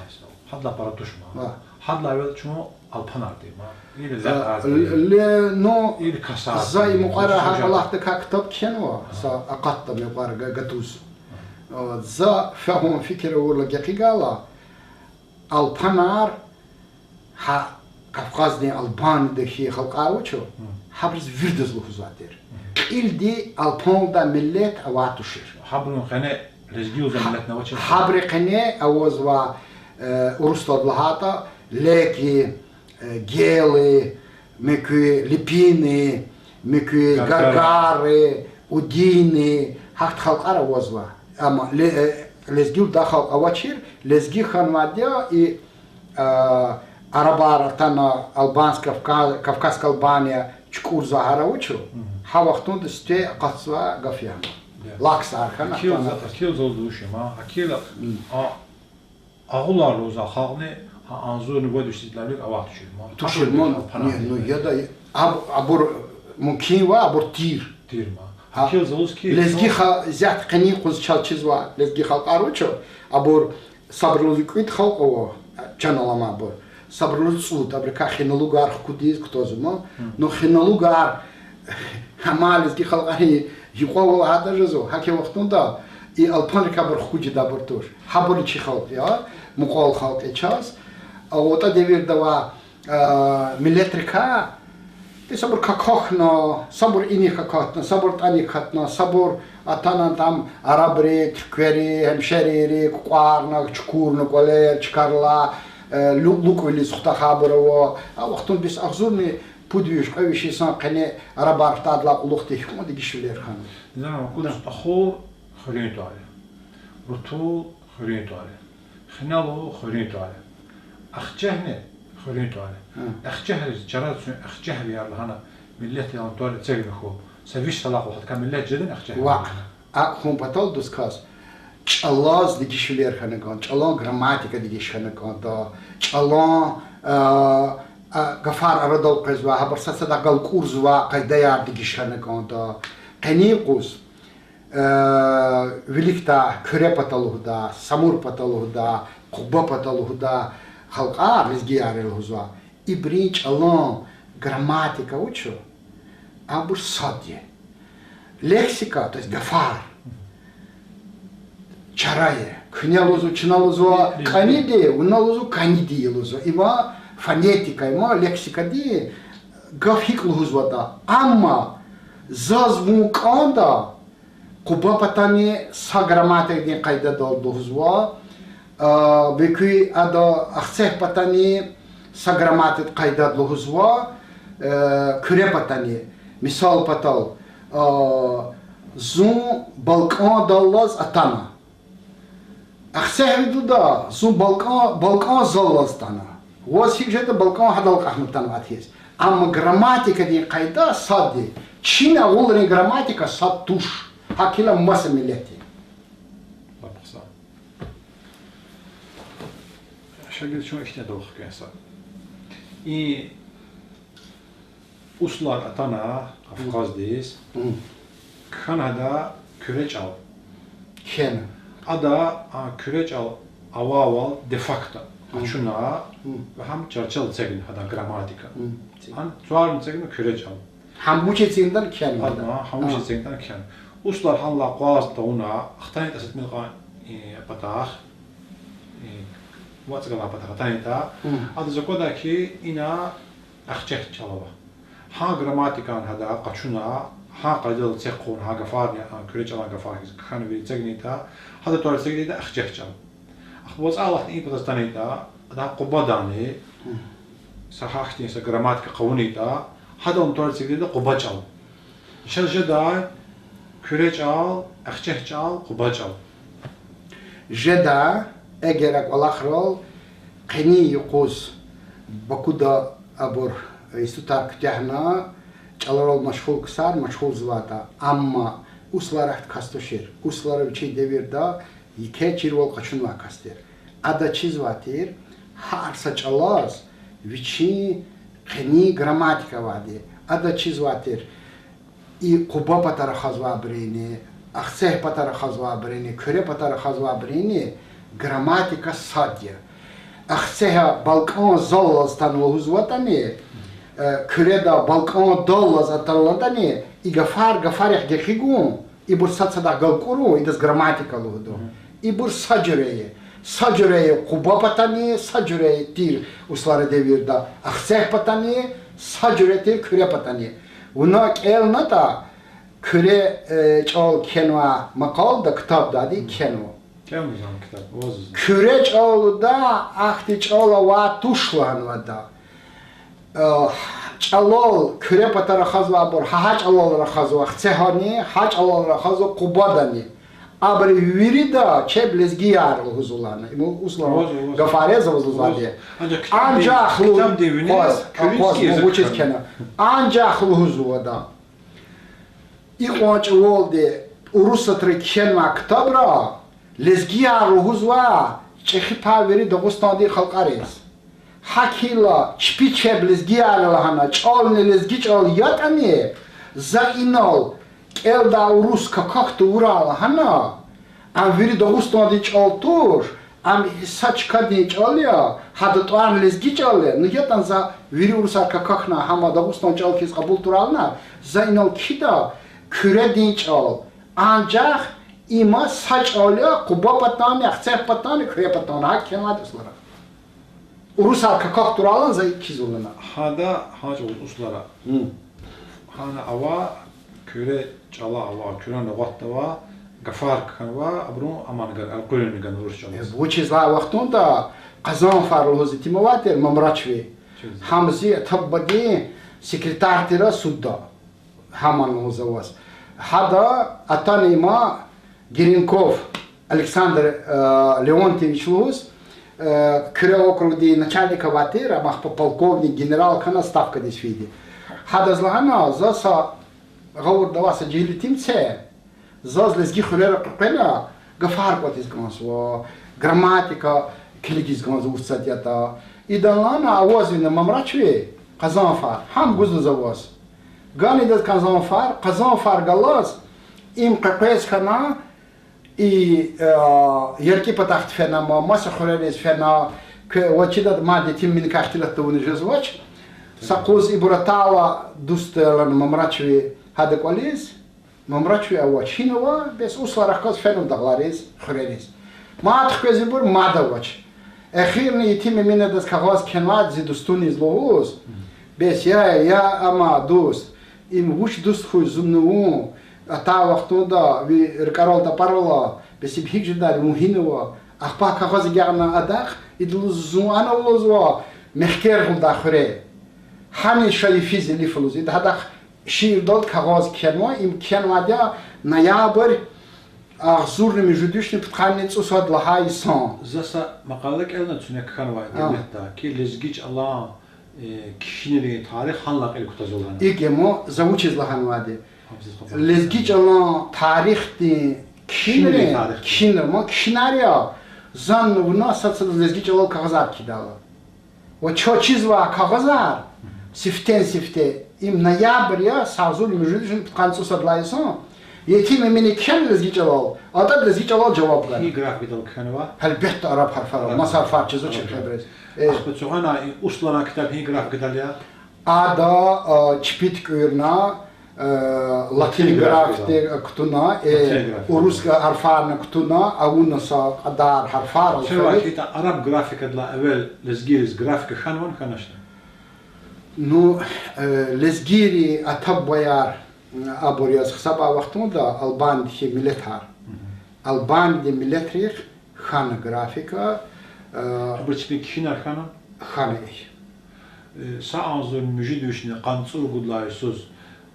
Гьадалай пара туш ма. Гьадалай эвел чун алпанар тир ма. Или лекьар тир, ну, или касар тир, за и мукьвара гьа кӀвалахдикай ктаб кхьенва, са акъатда мукьвара га-, гатуз. За фагьум-фикир авурла гекъигайла, алпанар гьа Кавказдин, Албанидин хьи халкьар вуч я, гьабуруз виридаз лугьузвай тир. Кьилди алпанди миллет авай тушир. Гьабурун къене лезгияр авай миллетни авачир. Гьабурун къене авазва, э, урусдалди лагьайтӀа, леки, э, гели, муькуь липини, муькуь гаргари, удини, гьахьтин халкьар авазва. Амма ле-, э, лезгияр авай халкь авачир, лезги хьанвайди я и, э, арабар атана, албанск, Кавка-, Кавказская Албания чукӀурзавай гьар вуч я, гьа вахтунда сифте акъатзавай гаф я. Лаксар хьана, акъатзавай. Акил заз лугьуз ма, акил, а, агъулар лугьузвай халкьни, гьа агъзурни вад виш йисуз вилик авай тушир ма. Тушир ма, ну, яда, аб-, абур мумкин ва абур тир. Тир ма. Гьа. Акил заз лугьуз хьи, лезги ха-, исятда къенин юкъуз чаз чизвай лезги халкьар вуч я, абур сабур лугьуз кӀуьд халкь ава, чан аламайбур. Сабур лугьуз цӀуд, абурукай хиналугар хкудиз кутазва ма. Ну, хиналугар гьа лезги халкьарин юкьвал лагьайтӀа жезва, гьа и вахтунда и алпанрикай абур хкудайбур туш. Гьабур чи халкь я, мукьвал халкь я чаз. АтӀа девирда авай, э, миллетрикай, бес абур какахьна, сабур иник акатна, сабур тӀаник акатна, сабур атана там арабри, туьрквери, гьемшерийри, кукӀварна, чукурна кӀвалер, чкайрилай, э, лу-, лукӀвилиз хутахайбур ава. А вахтунда бес агъзурни пуд виш, кьве виш йисан къене арабар хтайдалай кьулухъди гьикьван дегишвилер хьанва. Низам, куц ахур хуьруьн тӀвар я. Бутул хуьруьн тӀвар я. Хинелу хуьруьн тӀвар я. Ахцегьни хуьруьн тӀвар я. Ахцегьриз, чараз куьн Ахцегьвияр лагьана, миллет ял тӀвар эцигна хьуй. Са виш йисалай кьулухъ гьадакай миллет жедани Ахцегьвияр? Ваъ, а кун патал дуст кас. ЧӀалаз дегишвилер хьана кӀанда, чӀалан грамматика дегиш хьана кӀанда, чӀалан, а, а, гафар арадал къвезвай, гьабур сад-садахъ галкӀурзавай къайдаяр дегиш хьана кӀанда. Къенин юкъуз, э, виликдай Куьре пата лугьудай, Самур пата лугьудай, Къуба пата лугьудай халкьар, лезгияр лугьузва. Ибурун чӀалан грамматика вуч я? Абур сад я. Лексика, то есть гафар, чара я. Куьне лугьузва, чна лугьузва кӀаниди, вуна лугьузва каниди лугьузва. Има фонетика, има лексикадин гаф гьикӀ лугьузватӀа. Амма заз вун кӀанда, Къуба патани са грамматикадин къайдадал лугьузва, а, векуь ада Ахцегь патани са грамматикадин къайдад лугьузва, э, Куьре патани, мисал патал, а, зун балкӀандаллаз атана. Ахцегьвидалда зун балкӀан, балкӀан заллаз атана. Ваз гьикӀ жеда, балкӀан гьадал кьахьна атанвайди хьиз. Амма грамматикадин къайда сад я. Чин агъулрин грамматика сад туш. ГьакӀ хьайила маса миллетдин. Лап хъсан. Шагирд, чун ихьтин адал хквен са. И услар атана Къафкъаздиз, кхьена гьада Куьре чӀал. Кхьена. Ада а Куьре чӀал авайвал де-факто къачуна ва гьам чарчел эцигна гьадан грамматика. Гьам тӀварни эцигна Куьре чӀал. Гьам вуч эцигнатӀани кхьена. Гьам вуч эцигнатӀани кхьена. Услар гьанлай акъваз тавуна, хтанитӀа са тӀимил кьван, э, патахъ, э, вацӀ галай патахъ хтанитӀа, адаз аквада хьи, ина Ахцегь чӀал ава. Гьа грамматикан гьада къачуна, гьа къайдадал эцигна, гьа гафарни, а, Куьре чӀалан гафар хьиз кхьенвай эцигнайтӀа, гьадан тӀвар эцигнайтӀа Ахцегь чӀал. Ахпа вацӀалахъни и патаз атанайтӀа, ада Къубадани, са гьахьтин са грамматика къавунайтӀа, гьадан тӀвар эцигнайтӀа Къуба чӀал. Чаз жедай Куьре чӀал, Ахцегь чӀал, Къуба чӀал. Жеда, эгер а кӀвалахрал къенин юкъуз Бакуда абур институтар куьтягьна, чӀаларал машгъул ксар машгъулзавайтӀа, амма услар ахьтин кас тушир. Услар вичин девирда еке чирвал къачунвай кас тир. Ада чизвай тир, гьар са чӀалаз вичин къенин грамматика авайди. Ада чизвай тир, и Къуба пата рахазвайбурини, Ахцегь пата рахазвайбурини, Куьре пата рахазвайбурини грамматика сад я. Ахцегьа балкӀан заллаз атана лугьузватӀани, э, Куьреда балкӀандаллаз атана лагьайтӀани, и гафар гафарихъ гекъигун, ибур сад-садахъ галкӀурун, идаз грамматика лугьуда. Ибур са жуьре я. Са жуьре я Къуба патани, са жуьре тир усларин девирда Ахцегь патани, са жуьре тир Куьре патани. Вуна кӀелнатӀа, Куьре, э, чӀал кхьенвай макъалада, ктабда ади кхьенва. Куьре чӀал лугьуда, ахьтин чӀал авай туш лагьанва ада. Э, чӀалал, Куьре пата рахазвайбур гьа, гьа чӀалал рахазва Ахцегьани, гьа чӀалал рахазва Къубадани. Абуру вирида чеб лезгияр лугьузва лагьана. Им услар гафар я за ваз лугьузвайди. Анжах лугьуз-, вучиз кхьена. Анжах лугьузва ада, икьван чӀавалди урусатри кхьенвай ктабра лезгияр лугьузва чӀехи пай вири Дагъустандин халкьариз. ГьакӀ хьайила чпи чеб лезгияр я лагьана, чӀални лезги чӀал ятӀани, за инал кӀелдай урус какахь тавурай лагьана, ам вири Дагъустандин чӀал туш, ам са чкадин чӀал я, гьадан тӀвар лезги чӀал я, ну ятӀани за вири урусар какахьна, гьам Дагъустандин чӀал хьиз кьабул тавурай лагьана, за инал кхьида Куьредин чӀал, анжах има са чӀал я, Къуба патани, Ахцегь патани, Куьре патани, гьакӀ кхьенвайди услара. Урусар какахь тавурай лагьана за икӀ хьизва лагьана. Гьада гьа чӀавуз услара. Гьана ава, Куьре чӀала ава, Куьре лугъатда ава, гафар кхьенва, абурун аман гана, элкъуьрна гана урус чӀалаз. Вучиз лагьай вахтунда Къазанфар лугьуз итим авай тир Мамрачви. Гьам зи атабадин секретарь тира судда. Гьаман лугьузва ваз. Гьада атана има Геренков. Александр, э, Леонтьевич лугьуз, э, Куьре округдин начальник авай тир, амма ахпа полковник, генерал хьана, ставкадиз фейиди. Гьадаз лагьана, за са гъавурда авай са жегьил итим це, заз лезги хуьрера къекъвена гафар кӀватӀиз кӀанзава, грамматика килигиз кӀанзава урсатӀ ятӀа. Идан лагьана аваз вина мамрачви, къазанфар, гьам гузва за ваз. Гана идаз къазанфар, къазанфар галаз им къекъвез хьана, и, э, ЯркӀи патахъди фена, ма-, маса хуьрериз фена, кве-, ва чида мад итимвиликай ихтилат тавуна жезвач. Са къуз ибур атайла, дуст ялана мамрачви гьада кӀвализ, мамрачви авач. Гьинава, бес усларахъ галаз фенва дагълариз, хуьрериз. Мад хквезва ибур, мад авач. Эхирни Етим Эмин адаз кагъаз кхьенвайди зи дустуниз лугьуз, бес я, я, амма дуст, им вуч дуст хьуй зунни вун, атай вахтунда ви рикӀерал тапарала, бес им гьикӀ жедари, вун гьинава, ахпа кагъаз агакьна адахъ, ида лугьуз зун ана лугьузва Мехкергъулдай хуьре. Гьаниз ша йифиз илиф лугьуз, ида гьадахъ шиирдалди кагъаз кхьенва, им кхьенвайди я ноябрь агъзурни муьжуьд вишни пудкъанни цӀусад лагьай йисан. За са макъала кӀелна цуьне кхьенвай интернетда, ки лезги чӀалан, э, кхьинрин тарих гьанлай кьил кутазва лагьана. ИкӀ я ман, за вучиз лагьанвайди. Лезги чӀалан тарихдин кхьинри, кхьинри, ман кхьинар я, зани вуна сад-садаз лезги чӀалал кагъазар кхьидайла. Ва чаз чизвай кагъазар сифтени-сифте, им ноябрь я, агъзурни муьжуьд вишни пудкъанни цӀусад лагьай йисан, Етим Эмини кхьена лезги чӀалал, атӀа лезги чӀалал жаваб гана. Гьи графикадал кхьенва? Гьелбетда, араб гьарфарал, маса гьарфар чизва чи хабариз. Э. Ахпа цугъана и усларан ктаб гьи графикадал я? Ада, а, чпи туькӀуьрна, э, латин графикадал кутуна, э, урус гьарфарни кутуна, авуна са кьадар гьарфар алфавит. Араб графикадилай эвел лезгийриз графика хьанвани, хьаначни? Ну, э, лезгийри ата-бубаяр, м, абур яз гьисабай вахтунда албанди хьи миллетар. Албандин миллетрихъ хьана графика, э, абур чпин кхьинар хьана? Хьана. Э, са агъзурни муьжуьд вишни къанни цӀуругуд лагьай йисуз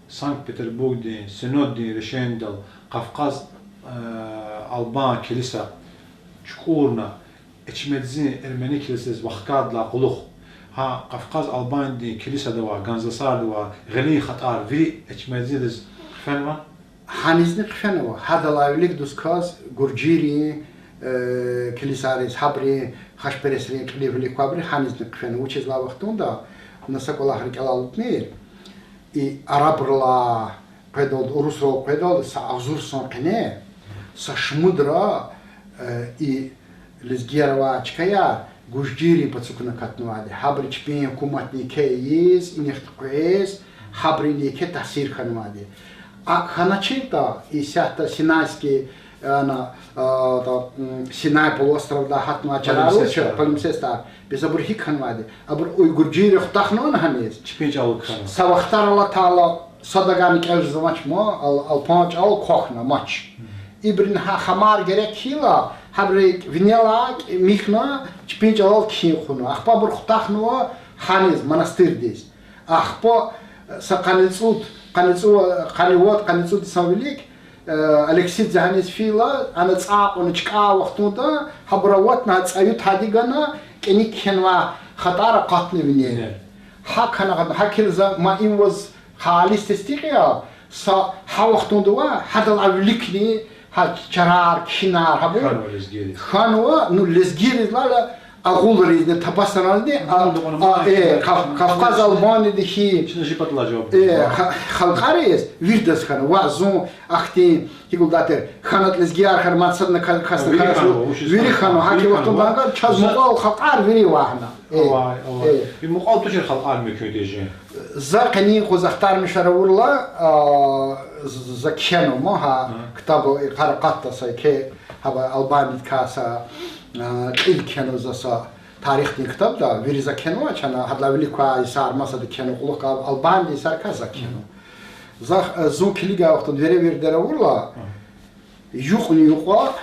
Санкт-Петербургдин Синоддин решенидал Кавказ, э, албан килиса чукӀурна, Эчмедзин эрмени килисадиз вахкайдалай кьулухъ. Гьа Кавказ албандин килисада авай, Ганзасарда авай гъилин хатӀар вири Эчмедзидиз хъфенва? Гьанизни хъфенва. Гьадалай вилик дуст кваз гуржийрин, э, килисайриз, гьабурун, хашпересрин кьилив вилик квайбуру гьанизни хъфенва. Вучиз лагьай вахтунда, вуна са кӀвалах рикӀелай алудмир, и арабрилай къведалди, урусрал къведалди са агъзур йисан къене са шумудра, э, и лезгияр авай чкаяр гуржийрин пацукна акатнавайди. Гьабуру чпин гьукуматни еке ийиз, инихъ къвез, гьабуру еке таъсир хьанвайди. АкӀ хьаначиртӀа, исятда Синайский, ана, а, та, м, Синай полуостровдай гьатнавай чарар, палимсестар, бес абур гьикӀ хьанвайди? Абур уйгуржийри хутахнавани гьаниз? Чпин чӀал хьана. Са вахтар алатайла, садавайни кӀел жезвач ман, ал-, алпан чӀал квахьна, амач. Ибуру гьа хамар герек хьайила, гьабуру винелай михьна, чпин чӀалал кхьин хъувуна. Ахпа абур хутахнава гьаниз, монастырдиз. Ахпа са къанни цӀуд, къанни цӀу-, къанни вад, къанни цӀуд йисан вилик, э, Алексидзе гьаниз фейила, ана цӀай кьуна чкӀай вахтунда, гьабур аватна, цӀаю тади гана, кӀаник кхьенвай хатӀар акъатна винел. ГьакӀ хьана, гьакӀ хьайила за, ма им ваз халис тестикь я, са гьа вахтунда ва гьадалай виликни гьа чарар, кхьинар гьабур хьанва, ну, лезгийризни лагьана, агъулризни, табасаранизни, а, э, Кав-, Кавказ албандин хьи, э, ха-, халкьариз вирдаз хьана, ва зун ахьтин, гьикӀ лугьудатӀа, хьанатӀа лезгияр хьана, мад садни ка-, касни хьана, вири хьанва, гьакӀ вахтунда чаз мукьвал халкьар вири вагьна. Э, э. И мукьвал тушир халкьар муькуьн тежин. За къенин къуз ахтармишар авурла, а, з-, за кхьенва ман гьа ктаб, и къара къатда са еке гьа албандикай са, а, кьил кхьенва за са тарихдин ктабда, вири за кхьенвач, ана гьадалай вилик квай йисар масада кхьенва, кьулухъ галай албандин йисарикай за кхьенва. За, э, зун килигай вахтунда веревирдер авурла, юкьни-юкьва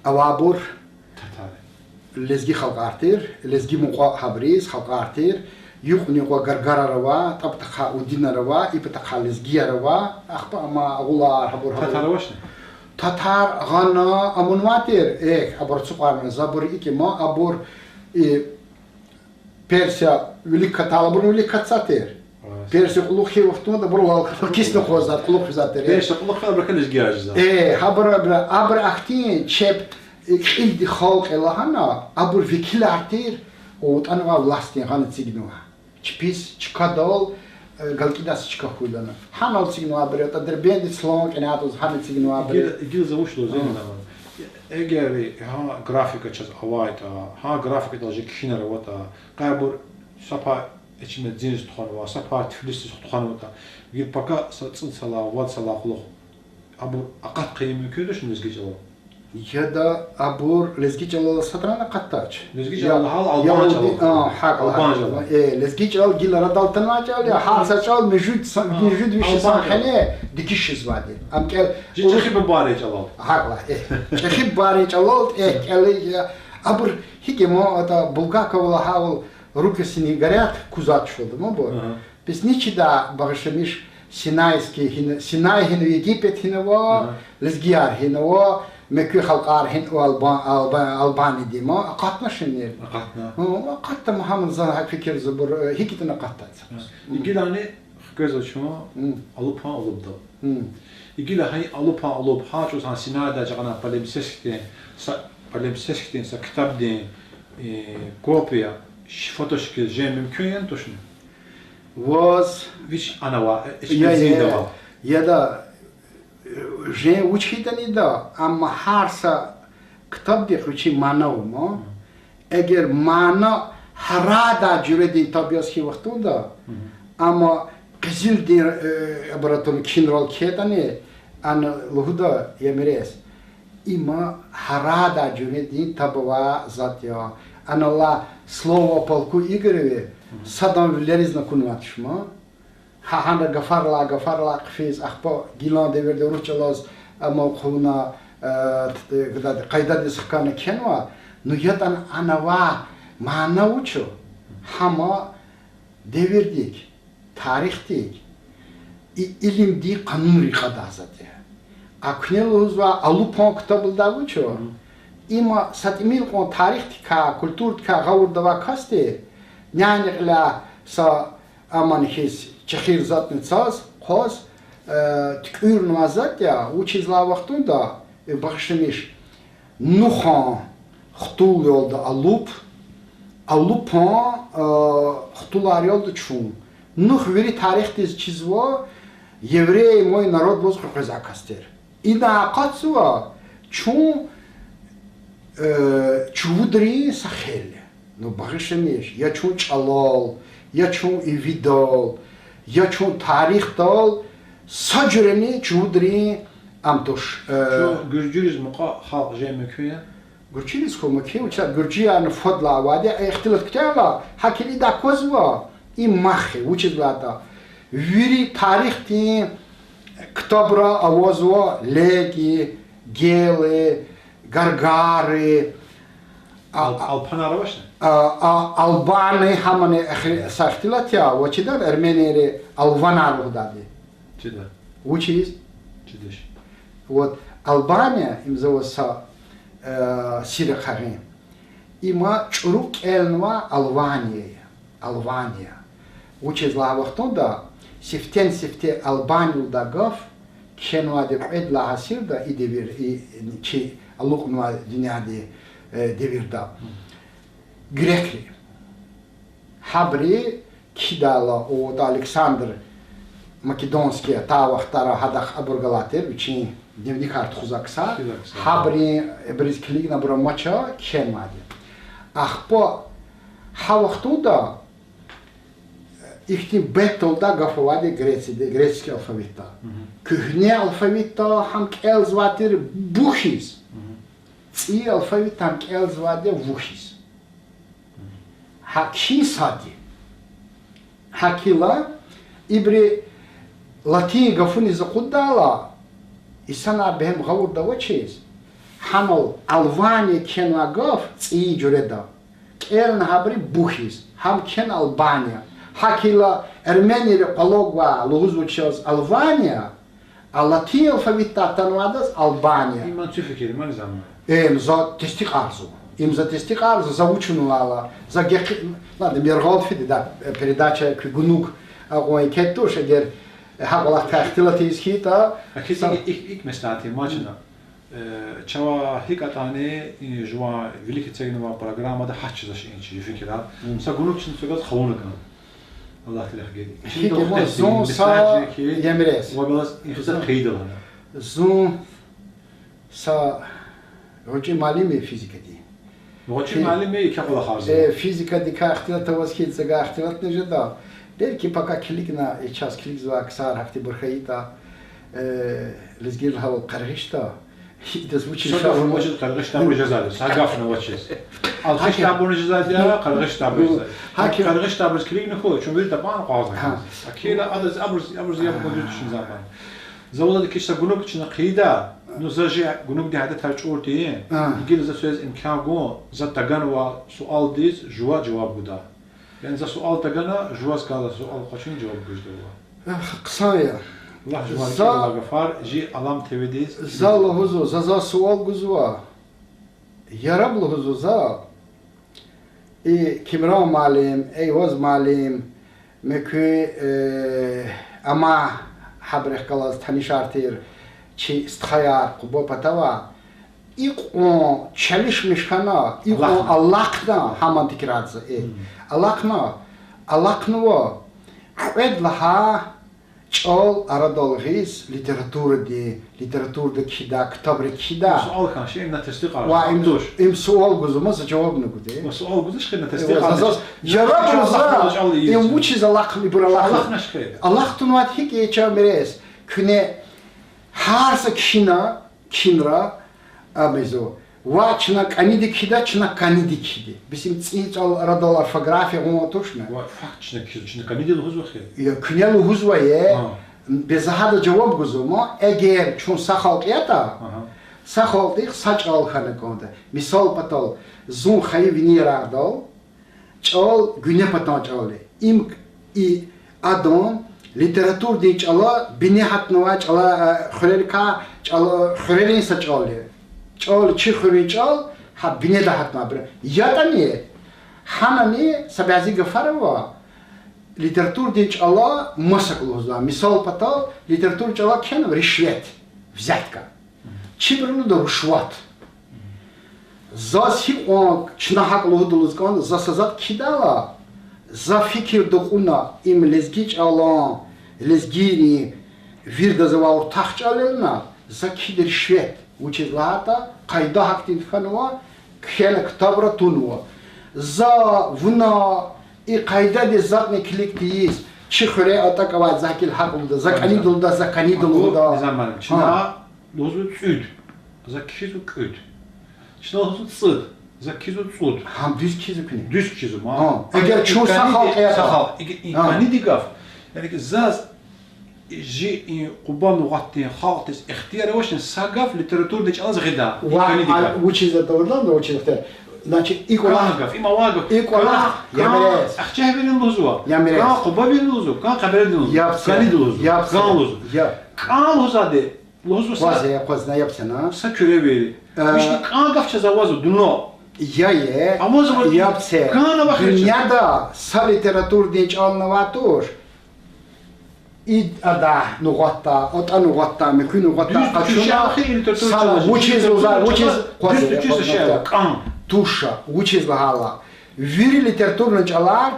авайбур лезги халкьар тир, лезги мукьва гьабуриз халкьар тир, юкьни-юкьва гаргарар ава, тӀа патахъай удинар ава, и патахъай лезгияр ава, ахпа амма агъулар гьабур, гьабур. Татар гъана амунвай тир, эхь, абур ацукьарна, за абур икӀ има, абур, и, Персия вилик катайла, абурни вилик катзавай тир. Персия кьулухъ хьайи вахтунда абур лал кисни акъвазвай, кьулухъ физвай тир. Персия кьулухъ хьайила абурукай лезгияр жезва. Э, гьабур, абур, абур ахьтин чеб, э, кьилди халкь я лагьана, абур векилар тир, атӀанвай властдин гъана эцигнава. Чпиз чкадал, э, галкӀидай са чка хьуй лагьана. Гьанал эцигнава абур, атӀа Дербентдиз салам кӀанатӀуз гьана эцигнава абур. Гила, гила за вуч лугьуз, а, эгер гьа графика чаз авайтӀа, гьа графикадал жи кхьинар аватӀа, къайбур са пай Эчмиадзиниз тухванва, са пай Тифлисдиз тухванватӀа, гила пака са цӀуд йисалай, вад йисалай кьулухъ абур акъат хъийин мумкин тушни лезги чӀалал? Яда, абур лезги чӀалал садрани акъатдач. Лезги чӀалал гьал албан чӀалал. А, гьакӀ лагьана. Албан чӀалал. Э, лезги чӀал гила арадал атанвай чӀал я, гьар са чӀал муьжуьд са-, муьжуьд виш йисан хьана дегиш жезвайди. Ам кӀел чӀехи бубайрин чӀалал. ГьакӀ лагь, э. ЧӀехи бубайрин чӀалал, э, кӀел, э, абур гьикӀ я, ма, атӀа Булгакова лагьайвал, рукописи не горят, кузатӀ шулда, ма бу. Бес ничида багъишламиш Синайский гьина, Синай гьина Египет гьинава, лезгияр гьинава, муькуь халкьар гьинава Алба-, Алба-, Албаниядин, ма, акъатна шумир. Акъатна. Акъатна, ма, гьам за гьа фикирзава абур, э, гьикӀ ятӀани акъатда. Гилани хквезва чун Алупан Алубдал. Гила гьа Алупан Алуб гьа чӀавуз гьа Синайдай жагъанай полемсесктин са, полемсесктин са ктабдин, э, копия, фото шикил жен мумкин яни тушни? Ваз вич ана ава, э, Эчмиадзинда ава. Яда, э, жен вуч хьайитӀани да, амма гьар са ктабдихъ вичин мана ава, ма. Эгер мана гьарайдай жуьредин таб яз хьайи вахтунда, амма къизилдин, э, абур атун кхьинрал кхьейтӀани, ана лугьуда: я Мирес, има гьарайдай жуьредин таб авай затӀ я. Анал алай Слово о полку Игореве садан вилериз акунвач ма. Гьа, гьана гафарилай, гафарилай хъфиз, ахпа гилан девирда урус чӀалаз амал хъувуна, э, т-, т-, гада-, къайдадиз хкана кхьенва, ну ятӀани ана авай мана вуч я, гьам девирдик, тарихдик, и илимдин къанунрик кьадай затӀ я. Акуьне лугьузва Алупан ктаб лугьудай вуч я, има са тӀимил кьван тарихдикай, культурадикай гъавурда авай касди, няни кьиляй са амани хьиз чехир затӀни цаз, хъваз, э, туькӀуьрнавай затӀ я, вучиз лагьай вахтунда, э, багъишламиш, Нухан хтул ялда Алуп, Алупан, э, хтулар ялда чун. Нух вири тарихдиз чизва, еврей мой народ лугьуз къекъвезвай кас тир. Ина акъатзава чун, э, чувудрин са хел. Ну, багъишламиш, я чун чӀалал, я чун ивидал, я чун тарихдал са жуьрени чувудрин ам туш, э, чун гуьржуйриз мукьва халкь жен муькуь я? Гуьржуйриз хьун муькуь, вучиз лагьайтӀа гуьржуярни фадлай авайди я, ихтилат куьтягьайла, гьакӀ идак аквазва, им мах я, вучиз лагьайтӀа вири тарихдин ктабра авазва леги, гели, гаргари, а, алпанар авачни? А, а, албани, гьамани эхир са ихтилат я, ва чида эрменийри алванар лугьудайди. Чида. Вучиз? Чидач. Вот, Албания, им завай са, э, сир ахъайин. Има чӀуру кӀелнава Алвания я. Алвания. Вучиз лагьай вахтунда сифтени-сифте Албания лугьудай гаф кхьенвайди кьвед лагьай асирда, и девир, и чи алукьнавай дуьньядин, э, девирда. Грекри. Гьабуру кхьидайла, о, Александр Македонский атай вахтара гьадахъ абур галай тир, вичин дневникар тухузвай ксар. Гьабуру, абуруз килигна абур амача кхьенвайди. Ахпа гьа вахтунда ихьтин бетӀ алда гаф авайди Грецияда, греческий алфавитда. Куьгьне алфавитда гьам кӀелзавай тир бу хьиз. ЦӀийи алфавитда гьам кӀелзавайди я ву хьиз. Гьа кхьин сад я. ГьакӀ хьайила, ибуру латин гафуниз акъуддайла, инсанар бегьем гъавурда авачиз, гьанал Алвания кхьенвай гаф цӀийи жуьреда, кӀелна гьабуру бу хьиз, гьам кхьена Албания. ГьакӀ хьайила, эрменийри къвалав гвай лугьузва чаз Алвания, А латин алфавитдай атанвайдаз Албания. Им ман цуь фикир, ман заман. Им за тестикьарзава. Им за тестикьарзава, за вуч авунвайла, за гекъи-, ладно, Миргъал фиди, да, передача куь гунуг акьван икед туш, эгер гьа кӀвалахдикай ихтилат ийиз хьайитӀа, Акиз са- ик, ик, ик меслят я ман чна. Э, чавай гьикӀ атӀани, и жуван вилик эцигнавай программада гьатчиз аш ин чи фикирар. Мм. Са гунуг чна цугаз хъувуна кӀан. Аллагьдилай геди. ГьикӀ ма зун са мессаж хьи, я Мирес. Ва галаз ихтилат хьайидалана. Зун са гъвечӀи муаллим я физикадин. ГъвечӀи муаллим я, икӀ кӀвалахарзава. Э, физикадикай ихтилат аваз хьи, цага ихтилатни жеда. Белки пака килигна, э, чаз килигзавай ксар гьахьтинбур хьайитӀа, э, лезгийрилай гьавал къаргъишда. Идаз вучиз Са гаф ша- вучиз къаргъишда абур жезвайди, са гафни авачиз. Алхишда абурни жезвайди я, къаргъишда абур жезвайди. Гьаким. Къаргъишда абуруз килигна хьуй, чун вири тапан акъвазнава. Гьа. Акила адаз абуруз, абуруз яб гудуз тушни заман. За валлагь икӀ са гунуг чна хъийида, ну за жи гунугдин адетар чӀур тийин, А. гила за суьз имкан гун, за таганвай суалдиз жува жаваб гуда. Яни за суал тагана, жуваз кӀанда суал къачуна жаваб гуз жеда. Эх, хъсан я. Лагь жуван За- кӀелай гафар, жи Алам ТВ-диз. За лугьузва, за, за суал гузва. Яраб лугьузва за, и Кимран муаллим, Эйваз муаллим, муькуь, э, амай гьабурухъ галаз танишар тир чи стхаяр Къуба патава, икьван чалишмиш хьана, икьван Алахъна. алахъна, гьаман тикрарзава, э. Мм. Алахъна, алахънава, кьвед лагьай чӀал арадал гъиз, литературадин, литературада кхьида, ктабра кхьида. Суал хьана, ши им на тестикьарзава, Ва им, туш. им суал гузва, ма за жавабни гуда. Ва суал гузвач хьи, на Э, тестикьарзава. за, за, Яраб Чал за, алахъна, чал им ийиз. вучиз алахъна, ибур алахъна. Алахънач хьи. Алахъ тунвайди гьикӀ я, чан Мирес, куьне гьар са кхьина, кхьинра, а, мезу. Ва чна кӀаниди кхьида, чна каниди кхьиди. Бес им цӀийи чӀал арадал орфография гъун тушни? Ва факт чна кхьизва, чна каниди лугьузва хьи. Я, куьне лугьузва, е. А. Бес за гьада жаваб гузва, ма, эгер чун са халкь ятӀа, Ага. са халкьдихъ са чӀал хьана кӀанда. Мисал патал, зун хайи вини ярагъдал, чӀал гуьне патан чӀал я. Им и адан литературадин чӀала бине гьатнавай чӀала, э, хуьрерикай чӀала, хуьрерин са чӀал я. ЧӀал, чи хуьруьн чӀал, гьа бинеда гьатнавайбур я. ЯтӀани, гьанани са бязи гафар ава, литературадин чӀала масакӀа лугьузва. Мисал патал, литературадин чӀала кхьенва ришвет, взятка. Чибуру лугьуда рушват. Заз гьикьван чна гьакӀ лугьуда лугьуз кӀанда, за са затӀ кхьидайла, за фикирда кьуна, им лезги чӀалан, лезгийрин вирдаз авай уртах чӀал я лагьана, за кхьида ришвет, вучиз лагьайтӀа къайда гьахьтинди хьанва, кхьена ктабра тунва. За, вуна и къайдадиз затӀни килиг тийиз, чи хуьре атӀа квай за гила гьакӀ лугьуда, за кӀанида лугьуда, за канида лугьуда. Низам муаллим, чна лугьузва цӀуд, за кхьизва кӀуьд. Чна лугьузва цӀуд, за кхьизва цӀуд. Гьа, дуьз кхьизва куьне. Дуьз кхьизва, ма. Гьа. Эгер чун са халкь ятӀа. Са халкь, и, и Гьа. каниди гаф. Яни ки заз жи и Къуба нугъатдин халкьдиз ихтияр авачни са гаф литературадин чӀалаз гъидай. И Ва, каниди а, гаф. вучиз атайла, вучиз ихтияр. Значит, и кӀвалах, КӀан гаф, им авай гаф. и кӀвалах, КӀан, я КӀан, Мирес. Ахцегьвилин лугьузва. Я Мирес. КӀан Къубавилин лугьузва, кӀан Къебередин лугьузва. Яб це. КӀанидин лугьузва. Яб це. КӀан лугьузва. Яб. КӀан лугьузва. Кваз са, я, кваз на яб це на. са куьревили. Э, Вишни кӀан гаф чаз авазва, дуно. Я, я. Авазва, яб це. КӀан авахьрича. Дуьньяда са литературадин чӀални авай туш. Ид ада нугъатда, атӀа нугъатда, муькуь нугъатда Дуьз къачуна, чуьчуз са литература вучиз чӀала, лугьуз, дуьз вучиз чуьчуз къваз са я, чӀала, кӀан. Туша, вучиз лагьайла. Вири литературный чӀалар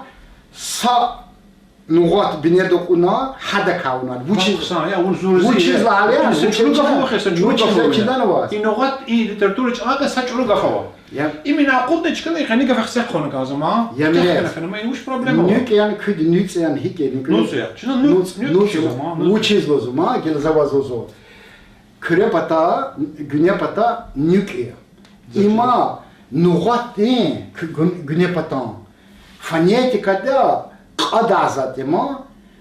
са нугъат бинеда кьуна гьадакай авунвайди. Вучиз, Хъсан, я, вун зурази, вучиз я. лагьайла, Вучиз вучиз чӀуру гаф лагьайла, авахьрича, са чӀуру вучиз гаф лагьайла, авунва. чиданва. И нугъат, и литература чӀалакай са чӀуру гаф ава. Я. Им ина акъудна чкана и къени гаф хсехъ хьана кӀанзава, ма. Я Мирес. Хсехъ хьана, ма, и вуч проблема ава? НуькӀ яни куьд, нуьцӀ яни гьикӀ я, нуькӀ? НуцӀ я. Чна нуькӀ, НуцӀ, нуькӀ нуькӀ кхьизва, ма, нуькӀ. Вучиз лугьузва, ма, гила за ваз лугьузва. Куьре пата, гуьне пата нуькӀ я. Зачем? Има нугъатдин куь-, гуьн-, гуьне патан фонетикада кьадай затӀ я, ма,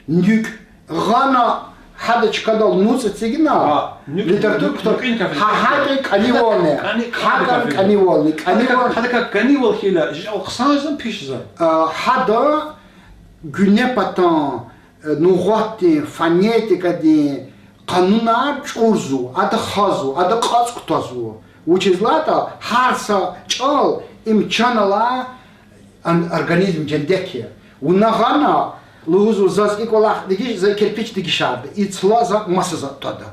нуькӀ. Гъана гьада чкадал нуцӀ эцигна, А, нуькӀ, литература нуькӀ, кутак, нуькӀ, нуькӀ, гьа, нуькӀ. гьакӀ кӀанивални, КӀани, гьакӀ кӀани кӀанивални, кӀанивал. Гьадакай, гьадакай кӀанивал хьайила, жи алхъсан жезва, пис жезва. А, гьада гуьне патан, э, нугъатдин, фонетикадин къанунар чӀурзава, ада хазва, ада кьацӀ кутазва. Вучиз лагьайтӀа гьар са чӀал им чан алай ан-, организм жендек я. Вуна гъана, лугьузва, заз и кӀвалах дегиш, за кирпич дегишарда, и цлаз за маса затӀ твада.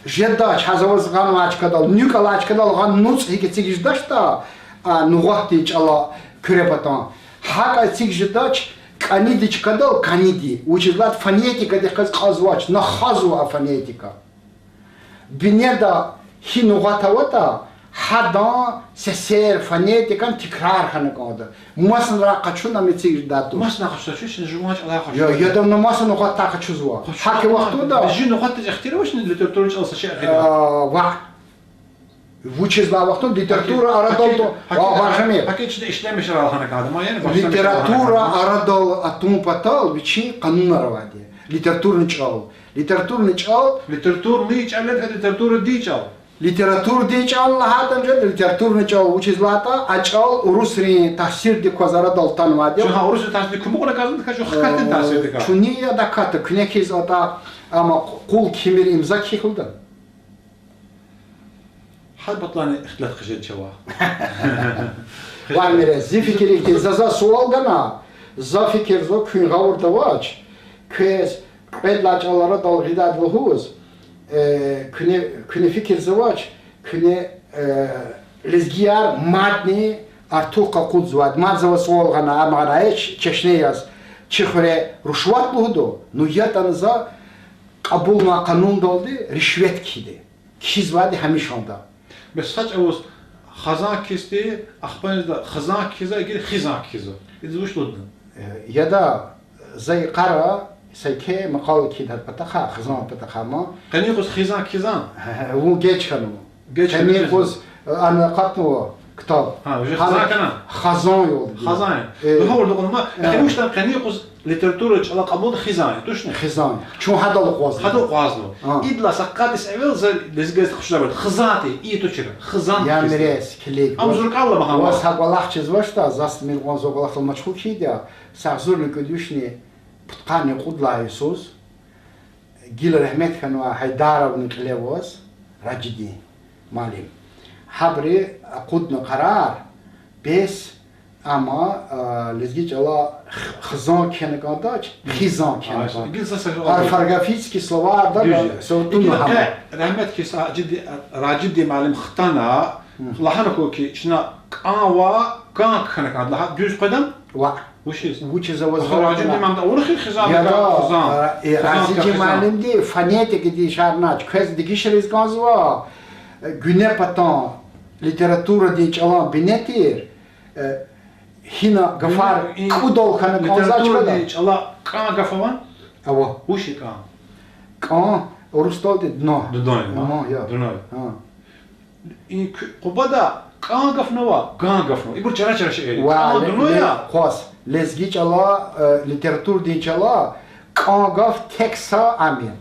Жедач, гьа за ваз гъанвай чкадал, нуькӀ алай чкадал гъана нуцӀ гьикӀ эцигиз жедачтӀа, а, нугъатдин чӀала Куьре патан, гьакӀ эциг жедач кӀаниди чкадал каниди. Вучиз лагьайтӀа фонетикадихъ галаз кьазвач, на хазва а фонетика. Бинеда гьи нугъат аватӀа, гьадан сесер, фонетикан тикрар хьана кӀанда. Масанрай къачуна ам эциг жедай туш. Масанрай къачуна, чуьш жуван чӀалай къачуна. Я, яда, на маса нугъатдай къачузва. Къачуна. ГьакӀ вахтунда, жи нугъатдиз ихтияр авач литература чӀал са шей гъиле. А, ва. Вучиз лагьайтӀа вахтунда литература арадал, гьакӀ, гьакӀ, ва, ва, гьакӀ, гьамир. ГьакӀ ични ишлемишарал гьана кӀанда, ма яни бахшамишарал гьана кӀанда. Литература арадал атун патал вичин къанунар авайди. Литературный чӀал. Литературный чӀал, литературадин чӀал. Литературадин чӀал лагьайтӀани жеда, литературный чӀал, вучиз лагьайтӀа а чӀал урусрин таъсирдик кваз арадал атанвайди. Чун гьа урусрин таъсирдик кумукьна кӀанзаватӀа, чун хкатдин таъсирдик. Чуьне яда ката, куьне хьиз атӀа, амма къул кимир имза кхьихь лугьуда. Гьабурлани ихтилат хъижеда чавай. Вармире, зи фикирдик, за, за суал гана, за фикирзава, куьн гъавурда авач, квез кьвед лагьай чӀалал арадал гъидайди лугьуз, э, куьне, куьне фикирзавач, куьне, э, лезгияр мадни артух къакъудзавайди. Мад за ваз суал гана, ам гана, эч, чешне яз, чи хуьре рушват лугьуда, ну ятӀани за кьабулнавай къанундалди ришвет кхьида. Кхьизвайди гьамиша анда. Бес са чӀавуз хазан кхьизди, ахпа инзда хизан кхьизва, гила хизан кхьизва. Идаз вуч лугьуда? Э, яда, за йикъара са еке макъала кхьида гьа патахъай, хизан патахъай ма. Къенин юкъуз хизан кхьизва? Вун геж хьанва. Геж хьанва. Къенин юкъуз, э, ана акъатнава ктаб. Гьа, уже хизан хьана? Хазан я. Хазан я. Э, лугьун вурдукьна ма, э, хивушдан къенин юкъуз литература чӀала кьабулда хизан я, тушни? Хизан. Чун гьадал акъвазна. Гьадал акъвазна. А. Идалай са къад йис эвел за лезгияр къачузвайбур хизан тир, и тушир. Хизан. Я мирес, килиг. Ам зуркӀарла багьа. Ваз гьа кӀвалах чизвачтӀа, заз мир кьван зун кӀвалахдал машгъул хьайиди я, са агъзурни кӀуьд вишни пудкъанни кьуд лагьай йисуз, гила рагьмет хьанвай Гьайдаровни кьиле аваз, Ражидин муаллим. Гьабуру акъудна къарар, бес амма, а, лезги чӀала х-, хизан кхьена кӀандач, хизан кхьена кӀанда. Орфографический словарь да, дуьз я. Са тунна гьама. Рагьмет хьиз Ражиди-, Ражидин муаллим хтана, лагьана хьи, чна кӀан ва кӀан кхьена кӀанда лагьана, дуьз къведа? Ва. Вучиз? Вучиз аваз Ражидин муаллим авур хьи хизан, яда, хизан, а, э, хизан, Ражидин муаллимди фонетикадин шарнач, квез дегишариз кӀанзава, э, гуьне патан литературадин чӀалан бине тир, э, гьина гафар кьудал хьана кӀанзавач кӀанда. Литературадин чӀала кӀан гаф авани? Ава. Вуч я кӀан? КӀан урусдалди дно. Дно я. Дно я. Дно я. Гьа. И куь-, Къубада кӀан гафни ава, ган гафни ава. Ибур чара-чара шейэр я. Ва кӀан ле-, дно ле-, я. Къваз, лезги чӀала, э, литературадин чӀала кӀан гаф тек са ам я.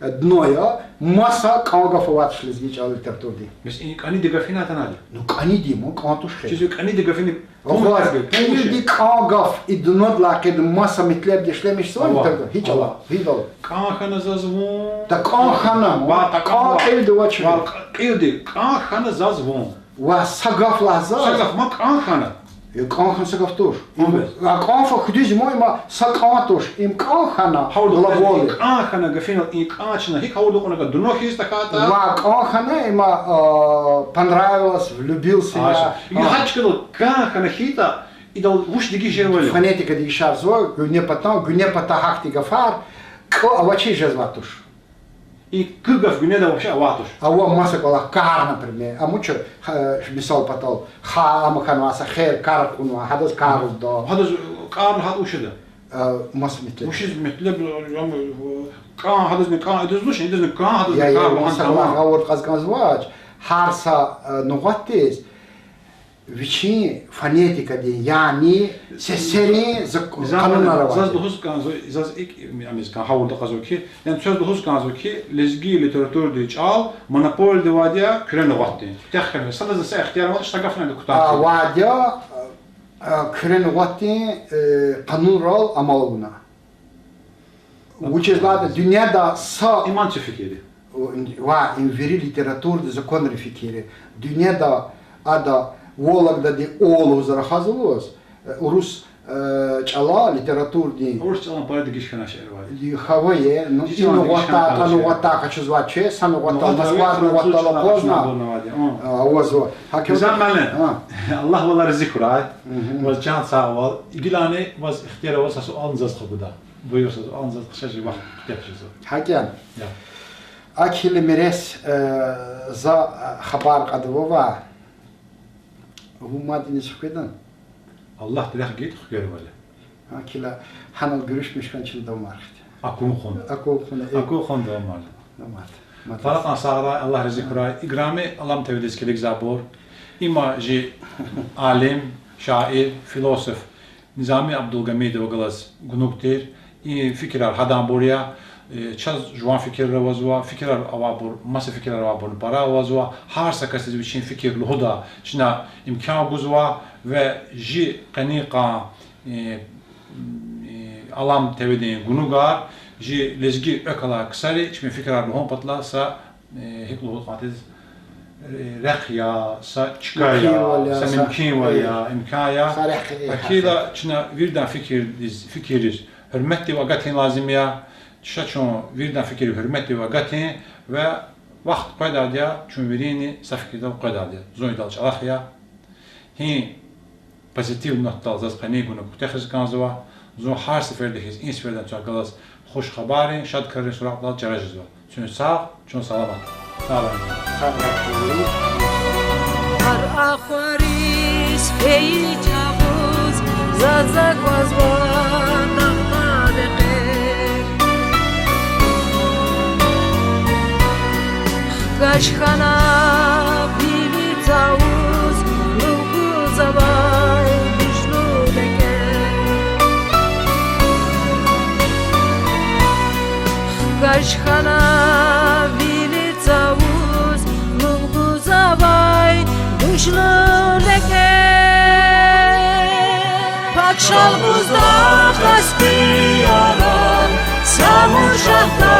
Э, дно я, маса кӀан гаф авач лезги чӀала литературадин. Бес и кӀаниди гаф гьинай атанайди? Ну, кӀаниди, ман кӀан туш хьи. Чиз кӀаниди гафини Къваз, кӀаниди кӀан гаф, и днодилай къведа маса метлебда ишлемишзавани? Ава, тагъ, гьи чӀала, ава. Гьидал. КӀан хьана заз вун. ТӀа кӀан хьана, ва, тӀа кӀан кьилди авач. Ва, кьилди, кӀан хьана заз вун. Ва са гаф лагь заз. Са гаф, ма кӀан хьана. Э, кӀан хьана са гаф туш. Ва кӀан фа худиз ма, има са кӀан туш. Им кӀан хьана глагол я. КӀан хьана гафунал и кӀан чна гьикӀ гъавурда акьуна кӀанда, дно хьиз тахьайтӀа. Ва кӀан хьана, има, а, понравилось, влюбился я. Ина гьа чкадал кӀан хьана хьайитӀа, идал вуч дегишарзавайвал? Фонетика дегишарзава, гуьне пата, гуьне пата гьахьтин гафар, кӀ авачиз жезвай туш. И кӀ гаф гуьнеда вообще авай туш. Ава маса кӀвалах, кар, например. Амма чу, э, мисал патал, ха ама хьанвай са хер, кар кьунвай, гьадаз кар лугьуда. Гьадаз кар гьа вуч ада? Э, маса метлеб. Вучиз метлеб, ам, кӀан, гьадазни кӀан, идазни вуч, идазни кӀан, гьадазни кар, маса кӀан. Гъавурда кьаз кӀанзавач, гьар са, э, нугъатдиз вичин фонетикадин, яни сесерин зак-, къанунар авайди. Заз лугьуз кӀанзава, заз икӀ, ам, кӀан гъавурда кьазва хьи, яни чаз лугьуз кӀанзава хьи, лезги литературадин чӀал монополияда авайди я Куьре нугъатдин. Тек хьана, садазни са ихтияр авайди я, са гафни кутан. А, авайди я, а, Куьре нугъатдин, э, къанунрал амал авуна. Вучиз лагьайтӀа дуьньяда са... Иман чи фикир я. Ва им вири литературный законрин фикир я. Дуьньяда ада валлагдади о лугьуз рахазва лугьуз, э, урус, э, чӀала литературный. Урус чӀалан поэт дегиш хьана шиирвал. Хьавае, ну, и нугъатда, та нугъатда къачузвай чи, са нугъатда, Москвадай нугъатда акъвазна, авазва. Гьакӏ. Низам муаллим, Аллагь валай рази хьурай. Ваз чан сагъвал. Гилани ваз ихтияр ава са суални заз хгуда. Буюр, са суални заз хъша жи вахт куьтягь жезва. ГьакӀ я. Акӏ хьайила, Мерес, э, за, э, хабар кьада вавай. Вун мад иниз хкведа? Аллагьди рехъ гайитӏа хквервал. Акӏ хьайила, гьанал гуьруьшмиш хьана чна давамар хьи. Акун хъувуна. Акун хъувуна, э. Акун хъувуна давамар. Давамар. Пара кьван сагърай, Аллагь рази хьурай. Играми Алам ТВ-диз килигзавайбур, има жи алим, шаир, философ Низами Абдулгьамидова галаз гунуг тир. И фикирар гьаданбур я. Э, чаз жуван фикирар авазва, фикирар авайбур, маса фикирар авайбурни пара авазва. Гьар са касдиз вичин фикир лугьуда чна имкан гузва ва жи къенин къан, э, Алам ТВ-дин гунугар, жи лезги экв алай ксари чпин фикирар лугьун патал са, э, гьикӏ лугьуз кӏанзава, э, рехъ я, са чка я, са мумкинвал я, имкан я. Гьакӏ хьайила чна виридан фикирдиз, фикирриз гьуьрметдив агатун лазим я. Ша чун виридан фикирдив гьуьрметдив агатун ва вахт къведайди я чун вирини са фикирдал къведайди я. Зун идал чӏалахъ я. Гьи позитив нотадал заз къенин гунуг куьтягьиз кӏанзава. Зун гьар сеферда хьиз и сефердани квез галаз хуш хабаррин, шад крарин суракьдал чара жезва. Куьн сагъ, чун саламат. Сагърай. Гьар ахвариз фейи чӏавуз заз аквазва дагълар рекьер. Хкаж хьана вили цавуз лув гузвай гужлу лекер. Хкаж хьана вили цавуз лув гузвай гужлу лекер. Пачал гузда Каспи яран, Самур шагьда